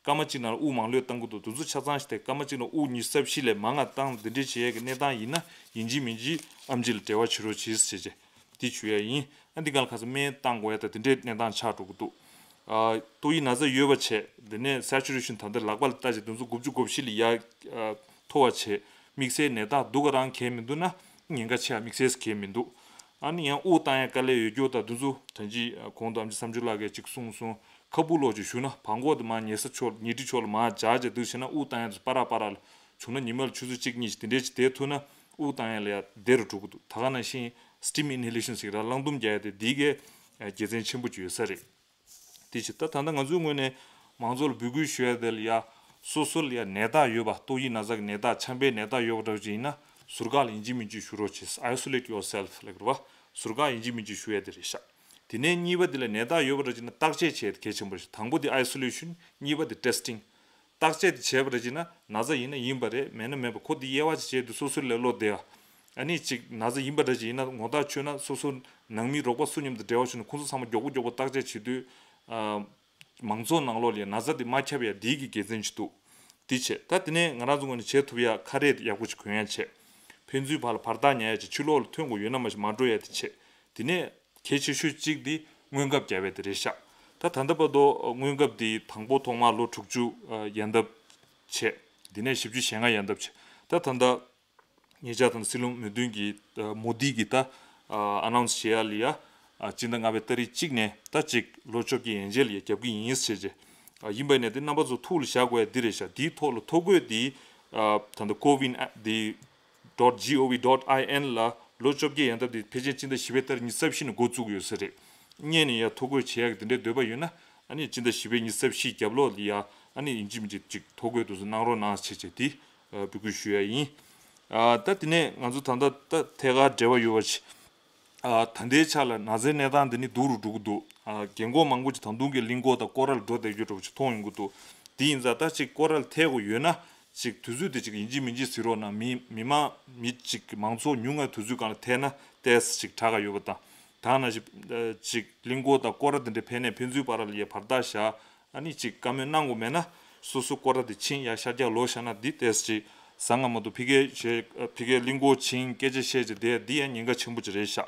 སྐར་མ་གཅིག་ནང་ལ་དབུགས་མང་ལོས་བཏང་གི་འདུག་དེ་ཚོ་ཆ་ཚང་ཞིག་དེ་སྐར་མ་གཅིག་ནང་དབུགས་ཉི་ཤུ་རྩ་བཞི་ལས་མང་ང་བཏང་དེ་འདྲས་བྱེད་ཡས་ཀྱི་གནས་སྟངས་ཡིན་ན་ཡིན་གཅིག་མིན་གཅིག་ཨེམ་ཆི་ལ་འབྲེལ་བ་བྱེད་རོགས་བྱེད་ཟེར་བྱས་འདི་ཞུ་ཡ་ཡིན། ཨ་འདི་ག་ལ་ཁ་སང་སྨན་བཏང་དགོས་ཡ་ད་དེ་འདྲས་གནས་སྟངས་ཆགས་འགྲོ་གི་འདུག་ཨ་ཏོག་དབྱིབས་ན་ཚ་ཡོད་པ་བྱས། དེ་ནས་saturation་ད་ལྟ་ལག་པ་ལ་ལྟ་བྱས་དེ་ཚོ་དགུ་བཅུ་གོ་བཞི་ལ་ཡར་ཨ་མཐོ་བ་བྱས། དམིགས་བསལ་ནད་རྟགས་སྡུག་ག་རང་གལ་མི་འདུག་ན་ཉེན་ཁ་ཆེ་བ་དམིགས་བསལ་གལ་མི་འདུག་ཨ་ནི་ཡང་དབུགས་བཏང་ཡ་དཀའ་ལས་ཡོད་རྒྱུ་ད་དེ་ཚོ་ད་ཅི་གོང་དུ་ཨེམ་ཆི་བསམ་འགྱུར་ལགས་ཀྱིས་ཅིག་གསུངས་སོང་། ཁ་སྦུག་ལོག་ཅིག་བཞུགས་ན་བྲང་ཁོག་དེ་མར་ཉལ་ས་ཕྱོགས་ཉལ་ཁྲི་ཕྱོགས་ལ་མར་སྦྱར་བྱས་འདུག་བྱས་ན་དབུགས་བཏང་ཡ་དེ་ཚོ་པ་ར་པ་ར་ལ་བྱུང་ན་ཉི་མ་ལ་ཆུ་ཚོད་གཅིག་གཉིས་ཤིག་དེ་འདྲས་ཅིག་བསྡད་ཐུབ་ན་དབུགས་བཏང་ཡ་ལ་ཡ་བདེ་རུ་འགྲོ་གི་འདུག་ད་ག་ནང་བཞིན་steam inhalation་ཟེར་ར་རླངས་ལྡུམ་རྒྱག་ཡ་དེ་འདི་གའི་དགེ་མཚན་ཆེན་པོ་ཅིག་ཡོད་ས་རེད། དེ་བྱས་ད་ད་ལྟ་ང་ཚོའི་ངོས་ནས་མང་ཚོགས་ལ་འབོད་སྐུལ་ཞུ་ཡ་དེ་ལ་ཡ་སོ་སོ་ལ་ཡ་ནད་རྟགས་ཡོད་པ་ཏོག་དབྱིབས་ན་ཚ་གི་ནད་རྟགས་ཆམ་པའི་ནད་རྟགས་ཡོད་པ་འདྲ་བོ་ཅིག་ཡིན་ན་ཟུར་བཀག་ལ་ཡིན་གཅིག་མིན་གཅིག་བཞུགས་རོགས་བྱེད། Isolate yourself་ལབ་རེད་བ། ཟུར་བཀག་ཡིན་གཅིག་མིན་གཅིག་བཞུགས་ཡ་དེ་རེད་ཤག་དེ་ནས་གཉིས་པ་དེ་ལ་ནད་རྟགས་ཡོད་པ་འདྲ་ཅིག་ན་བརྟག་དཔྱད་བྱེད་ཡ་དེ་གལ་ཆེན་པོ་རེད། དང་པོ་དེ་isolation། གཉིས་པ་དེ་testing། བརྟག་དཔྱད་དེ་བྱས་པ་རེད་ཅེ་ན་ན་ཚ་ཡིན་ན་ཡིན་པ་རེད། མེད་ན་མེད་པ། ཁོ་དེ་དབྱེ་བ་ཅིག་བྱས་དུས་སོ་སོའི་ལ་བློ་བདེ་བ། ཨ་ནི་ཅིག་ན་ཚ་ཡིན་པ་རེད་ཅེ་ཡིན་ན་ངོ་ཐག་ཆོད་ན་སོ་སོ་ནང་མི་རོགས་པ་སུ་མཉམ་དུ་འབྲེལ་བ་བྱུང་ན་ཁོང་ཚོ་ཚང་མ་མགྱོགས་པོ་མགྱོགས་པོ་བརྟག་དཔྱད་བྱེད་དུས། ཨ་མང་ཚོགས་ནང་ལོགས་ལ་ན་ཚ་དེ་མ་ཁྱབ་ཡ་དེའི་གི་དགེ་མཚན་ཅིག་འདུག་དེ་བྱས་ད་དེ་ནས་ང་རང་ཚོ་ངོས་ནས་བྱེད་ཐུབ་ཡ་ཁ་རས་ཡག་པོ་ཅིག་གོན་ཡ་བྱས། ཕན་ཚུན་བར་ལ་བར་ཐག་ཉར་ཡ་བྱས། ཕྱི་ལོགས་ལ་ཐོན་དགོས་ཡོད་ན་མ་གཞི་མ་འགྲོ་ཡ་དེ་བྱས། དེ་ནས་གལ་ཆེ་ཤོས་གཅིག་དེ་སྔོན་ཁབ་བརྒྱབ་ཡས་དེ་རེད་ཤག་ད་ད་ལྟ་བར་དུ་སྔོན་ཁབ་དེ་དང་པོ་ཐོག་མར་ལོ་དྲུག་ཅུ་ཡན་འདབ་བྱས། དེ་ནས་བཞི་བཅུ་ཞེ་ལྔ་ཡན་འདབ་བྱས། ད་ད་ལྟ་ཉེ་ཆར་ད་སྲིད་བློན་མོ་དུན་གྱིས་མོ་དི་གིས་ད་ཨ་ནའུན་སི་བྱེད་ཡ་ལ་ཡ་སྤྱི་ཟླ་ལྔ་པའི་ཏ་རིག་གཅིག་ནས་ད་ཅིག་ལོ་བཅོ་བརྒྱད་ཡན་ཆད་ལ་ཡ་རྒྱབ་ཀྱི་ཡིན་ཟེར་བྱས། ཡིན་པ་ནས་དེ་རྣམ་པ་ཚོ་ཐུགས་ལ་བཞག་དགོས་ཡ་འདི་རེད་ཤག་དེའི་ཐོག་ལ་ཐོ་འགོད་དེ་ད་ལྟ་ཀོ་ཝིན་དེ། dot gov dot in ལ་ལོ་བཅོ་བརྒྱད་ཡན་འདབ་དེ་ཕལ་ཆེར་སྤྱི་ཟླ་བཞི་པའི་ཏ་རིག་ཉི་ཤུ་རྩ་བཞི་ནས་འགོ་བཙུགས་ཡོད་ས་རེད། སྔོན་ནས་ཡ་ཐོ་འགོད་བྱེད་ཡག་གི་དེ་འདྲའི་འདོད་པ་ཡོད་ན་ཨ་ནི་སྤྱི་ཟླ་བཞི་པའི་ཉི་ཤུ་རྩ་བཞི་རྒྱབ་ལོགས་ལ་ཡ་ཨ་ནི་ཡིན་གཅིག་མིན་གཅིག་ཅིག་ཐོ་འགོད་དུ་གནང་རོགས་གནང་བྱས་བྱས་དེ་འབོད་སྐུལ་ཞུ་ཡ་ཡིན། ད་དེ་ནས་ང་ཚོ་ད་ལྟ་ད་ཐད་ཀར་འབྲེལ་བ་ཡོད་པ་ཞིག་ཨ་ད་ལྟའི་ཆ་ལ་ན་ཚའི་གནས་སྟངས་འདི་ནི་སྡུག་རུ་འགྲོ་གི་འདུག་ཨ་རྒན་གོག་མང་པོ་ཅིག་ད་དུང་གི་གླིང་སྐོར་དང་སྐོར་ར་ལ་འགྲོ་བསྡད་རྒྱུ་འདྲ་པོ་ཅིག་མཐོང་ཡོང་གི་འདུག་དེ་ཡིན་ཙང་ད་ཅིག་སྐོར་ར་ལ་ཐད་དགོས་ཡོད་ན་ཅིག་དུས་ཚོད་དེ་ཅིག་ཡིན་གཅིག་མིན་གཅིག་ཟེར་རོགས་གནང་། མི་མི་མང་མི་ཅིག་མང་ཚོགས་ཉུང་ང་དུས་ཚོད་སྒང་ལ་ཐད་ན་ཏོག་ཙམ་ཅིག་དྲག་ག་ཡོད་པ་དང་། ད་ནང་བཞིན་ཅིག་གླིང་སྐོར་དང་སྐོར་ར་དེ་འདྲ་ཕན་ནས་ཕན་ཚུན་བར་ལ་ཡ་བར་ཐག་བཞག་ཨ་ནི་ཅིག་བཀའ་མོལ་གནང་དགོས་མེད་ན་སོ་སོ་སྐོར་ར་དེ་ཕྱིན་ཡ་ཤར་རྒྱག་ལོག་བཞག་ན་འདི་ཏོག་ཙམ་ཅིག་བཟང་ང་མ་གཏོགས་ཕ་གིའི་ཞེ་ཕ་གིའི་གླིང་སྐོར་ཕྱིན་སྐད་ཆ་བཤད་བྱས་བསྡད་ཡ་འདི་ཡང་ཉེན་ཁ་ཆེན་པོ་ཅིག་རེད་ཤག་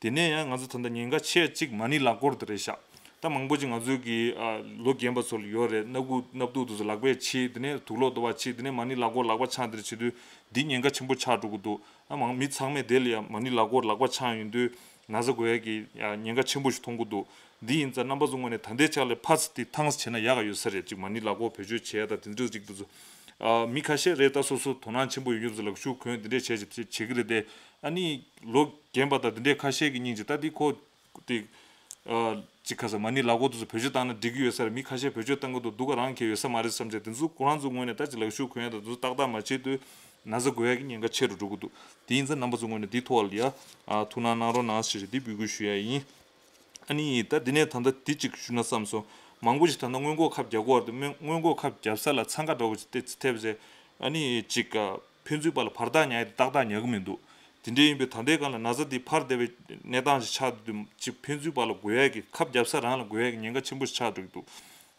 དེ་ནས་ཡང་ང་ཚོ་ད་ལྟ་ཉེན་ཁ་ཆེ་ཡ་གཅིག་མ་ཎི་ལག་འཁོར་དེ་རེད་ཤག་ད་མང་པོ་ཅིག་ང་ཚོའི་གི་ཨ་ལོ་རྒན་པ་ཚོ་ལ་ཡོད་རེད། སྣ་ཁུག་སྣབས་སྟུག་དེ་ཚོ་ལག་པས་ཕྱིས། དེ་ནས་དུག་ལོག་དུ་བ་ཕྱིས། དེ་ནས་མ་ཎི་ལག་འཁོར་ལག་པ་འཆང་དེ་འདྲ་བྱེད་དུས་འདི་ཉེན་ཁ་ཆེན་པོ་ཆགས་འགྲོ་གི་འདུག་ཨ་མང་མི་ཚང་མས་དེ་ལ་ཡ་མ་ཎི་ལག་འཁོར་ལག་པ་འཆང་ཡོང་དུས་ན་ཚ་འགོས་ཡ་གི་ཨ་ཉེན་ཁ་ཆེན་པོ་ཞིག་མཐོང་གི་འདུག་འདི་ཡིན་ཙང་རྣམ་པ་ཚོ་ངོས་ནས་ད་ལྟའི་ཆ་ལ་ཕར་ཚུར་དེ་ཐང་ས་བྱས་ན་ཡག་ག་ཡོད་ས་རེད། ཅིག་མ་ཎི་ལག་འཁོར་བེད་སྤྱོད་བྱས་ཡ་ད་དེ་འདྲ་ཅིག་དེ་ཚོ་ཨ་མི་ཁ་ཤས་རེད། ད་སོ་སོ་དོ་སྣང་ཆེན་པོ་ཡོད་མཁན་ཚོ་ལག་ཤུབས་གོན་དེ་འདྲས་བྱས་བྱས་བྱེད་ཀྱི་རེད་དེ། ཨ་ནི་ལོ་རྒན་པ་དང་དེ་འདྲས་ཁ་ཤས་ཀྱི་སྙིང་རྗེ་ད་འདི་ཁོ་དེ་ཨ་ཅིག་ཁ་ས་མ་ཎི་ལག་འཁོར་དེ་ཚོ་བེད་སྤྱོད་བཏང་ན་འགྲིག་གི་ཡོད་ས་རེད། མི་ཁ་ཤས་བེད་སྤྱོད་བཏང་གི་འདུག་སྡུག་ག་རང་གི་ཡོད་ས་མ་རེད་བསམ་བྱས། དེ་ཚོ་ཁོ་རང་ཚོ་ངོས་ནས་ད་ཅིག་ལག་ཤུབས་གོན་ཡ་དང་དེ་ཚོ་ཏག་ཏག་མ་བྱེད་དུས་ན་ཚ་འགོས་ཡ་གི་ཉེན་ཁ་ཆེ་རུ་འགྲོ་གི་འདུག་དེ་ཡིན་ཙང་རྣམ་པ་ཚོ་ངོས་ནས་འདི་ཐོག་ལ་ཡ་ཨ་ཐུགས་སྣང་གནང་རོགས་གནང་ཞེས་འདི་འབོད་སྐུལ་ཞུ་ཡ་ཡིན། ཨ་ནི་ད་འདི་ནས་ད་ལྟ་འདི་གཅིག་ཞུ་ན་བསམ་སོང་། མང་པོ་ཞིག་ད་ལྟ་སྔོན་འགོག་ཁབ་རྒྱག་གི་ཡོད་རེད་དེ། སྔོན་འགོག་ཁབ་རྒྱབ་ས་ལ་འཚང་ཁ་འདྲ་བོ་ཞིག་ཏོག་ཙམ་ཐེབས་རྗེས་ཨ་ནི་གཅིག་ཕན་ཚུན་བར་ལ་བར་ཐག་ཉར་ཡ་དེ་ཏག་ཏག་ཉར་གི་མི་འདུག་དེ་འདྲ་ཡིན་པས་ད་ལྟའི་སྒང་ལ་ན་ཚ་འདི་འཕར་བསྡད་པའི་གནས་སྟངས་ཤིག་ཆགས་འདུག་གཅིག་ཕན་ཚུན་བར་ལ་འགོས་ཡ་གི་ཁབ་རྒྱབ་ས་རང་ལ་འགོས་ཡ་གི་ཉེན་ཁ་ཆེན་པོ་ཞིག་ཆགས་འགྲོ་གི་འདུག་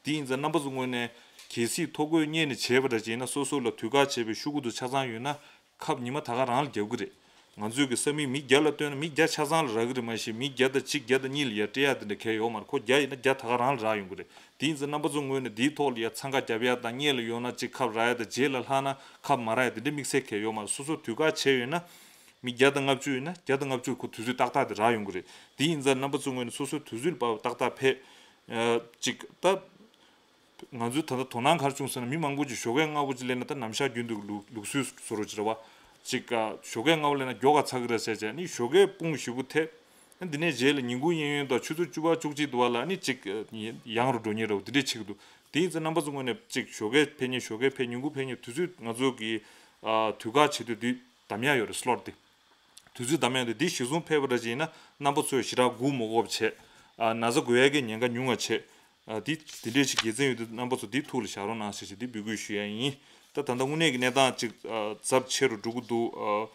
དེ་ཡིན་ཙང་རྣམ་པ་ཚོ་ངོས་ནས་གལ་སྲིད་ཐོ་འགོད་སྔོན་ནས་བྱས་པ་འདྲ་ཅིག་ཡིན་ན་སོ་སོ་ལ་དུས་བཀག་བྱས་པའི་ཤོག་གུ་དེ་ཆ་ཚང་ཡོད་ན། ཁབ་ཉི་མ་ད་ག་རང་ལ་རྒྱབ་གི་རེད། ང་ཚོའི་གི་ས་མིག་མི་བརྒྱ་ལ་བཏོན་ན་མི་བརྒྱ་ཆ་ཚང་ལ་རག་གི་རེད། མ་གཞི་མི་བརྒྱ་དང་གཅིག་བརྒྱ་དང་གཉིས་ལ་ཡ་སྤྲད་ཡ་དེ་འདྲ་གལ་ཡོད་མ་རེད། ཁོ་བརྒྱ་ཡིན་ན་བརྒྱ་ད་ག་རང་ལ་རག་ཡོང་གི་རེད། དེ་ཡིན་ཙང་རྣམ་པ་ཚོ་ངོས་ནས་འདིའི་ཐོག་ལ་ཡ་འཚང་ཁ་རྒྱབ་ཡ་དང་སྔོན་ལ་ཡོང་ན་གཅིག་ཁབ་རག་ཡ་དང་རྗེས་ལ་ལྷག་ན་ཁབ་མ་རག་ཡ་དེ་འདྲ་དམིགས་བསལ་གལ་ཡོད་མ་རེད། སོ་སོ་དུས་བཀག་བྱས་ཡོད་ན་ མི་བརྒྱ་དང་ལྔ་བཅུ་ཡིན་ན་བརྒྱ་དང་ལྔ་བཅུ་ཁོ་དུས་ཚོད་ཏག་ཏག་དེ་རག་ཡོང་གི་རེད། དེ་ཡིན་ཙང་རྣམ་པ་ཚོའི་ངོས་ནས་སོ་སོའི་དུས་ཚོད་ལ་བབ་པ་ཏག་ཏག་ཕེབས། ཨ་ཅིག་ད། ང་ཚོའི་ད་ལྟ་དོ་སྣང་ག་རེ་བྱུང་ཟེར་ན། མི་མང་པོ་ཅིག་ཞོགས་ཀས་སྔ་པོ་ཅིག་སླེབས་ན། ད་ནམ་ཞག་རྒྱུན་དུ་ལུགས་ལུགས་སྲོལ་བཟོ་འདྲ་ཅིག་རེད་བ། ཅིག་ཨ་ཞོགས་ཀས་སྔ་པོ་སླེབས་ན་མགྱོགས་ཁ་ཚ་གི་རེད་ཟེར་བྱས་ནས་ཞོགས་ཀས་དཔུང་ཞེ་པོ་འཐེབ། ཨ་འདི་ནས་རྗེས་ལ་ཉིན་གུང་གཡས་གཡོན་དང་ཆུ་ཚོད་བཅུ་པ་བཅུ་གཅིག་དུ་བ་ལ་ནི་ཅིག་ཡང་རུ་འགྲོ་མཁན་རེད་བ། འདི་འདྲས་བྱེད་ཀྱི་འདུག་དེ་ཡིན་ཙང་རྣམ་པ་ཚོ་ངོས་ནས་ཅིག་ཞོགས་ཀས་ཕེབས་མཁན་ཞོགས་ཀས་ཕེབས། ཉིན་གུང་ཕེབས་མཁན། དུས་ཚོད་ང་ཚོ་གི་ཨ་དུས་བཀག་བྱེད་དུས་འདི་གདམ་ཡག་ཡོད་རེད། སི་ལོཊ་དེ། དུས་ཚོད་གདམ་ཡག་དེ་འདི་གཞིར་བཟུང་ཕེབས་པ་འདྲ་ཅིག་ཡིན་ན། རྣམ་པ་ཚོས་ཞེ་དྲག་སྒུག་མ་དགོས་པ་བྱས། ཨ་ན་ཚ་འགོས་ཡག་གི་ཉེན་ཁ་ཉུང་བ་བྱས། ཨ་འདི་འདི་འདྲས་ཅིག་དགེ་མཚན་ཡོད་དུས་རྣམ་པ་ཚོ་འདི་ཐུགས་ལ་བཞག་རོགས་གནང་ཞེས་ཞེས་འདི་འབོད་སྐུལ་ཞུ་ཡག་ཡིན། ད་ད་ལྟ་དངོས་གནས་ཀྱི་གནས་སྟངས་ཅིག་ཨ་ཚབས་ཆེ་རུ་འགྲོ་གི་འདུག་ཨ་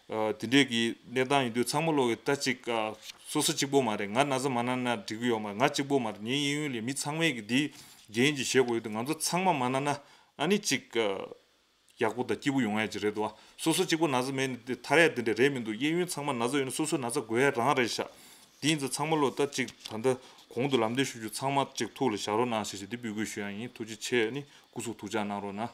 ཨ་འདི་འདྲས་ཀྱི་གནས་སྟངས་ཡིན་དུས་ཚང་མ་ལོག་གི་ད་ཅིག་ཨ་སོ་སོ་གཅིག་པོ་མ་རེད། ང་ན་ཚ་མ་ན་ན་འགྲིག་གི་ཡོད་མ་རེད། ང་གཅིག་པོ་མ་རེད། ངའི་གཡས་གཡོན་ལ་མི་ཚང་མས་ཀྱི་འདི་འགན་ཅིག་བཞེས་དགོས་ཡོད་དུས། ང་ཚོ་ཚང་མ་མ་ན་ན་ཨ་ནི་ཅིག་ཨ་ཡག་པོ་དང་སྐྱིད་པོ་ཡོང་ཡ་ཅིག་རེད་འདུག་བ། སོ་སོ་གཅིག་པོ་ན་ཚ་མེད་ནས་དེ་ཐར་ཡ་དེ་འདྲ་རེད་མི་འདུག་གཡས་གཡོན་ཚང་མ་ན་ཚ་ཡོད་ན་སོ་སོ་ན་ཚ་འགོས་ཡ་རང་རེད་ཤག་དེ་ཡིན་ཙང་ཚང་མ་ལོ་ད་ཅིག་ད་ལྟ་གོང་དུ་ལམ་སྟོན་ཞུ་རྒྱུ། ཚང་མ་ཅིག་ཐུགས་ལ་བཞག་རོགས་གནང་ཞེས་ཞེས་འདི་འབོད་སྐུལ་ཞུ་ཡ་ཡིན། ཐུགས་རྗེ་ཆེ། ནི་སྐུ་གཟུགས་ཐུགས་ཅག་གནང་རོགས་གནང་།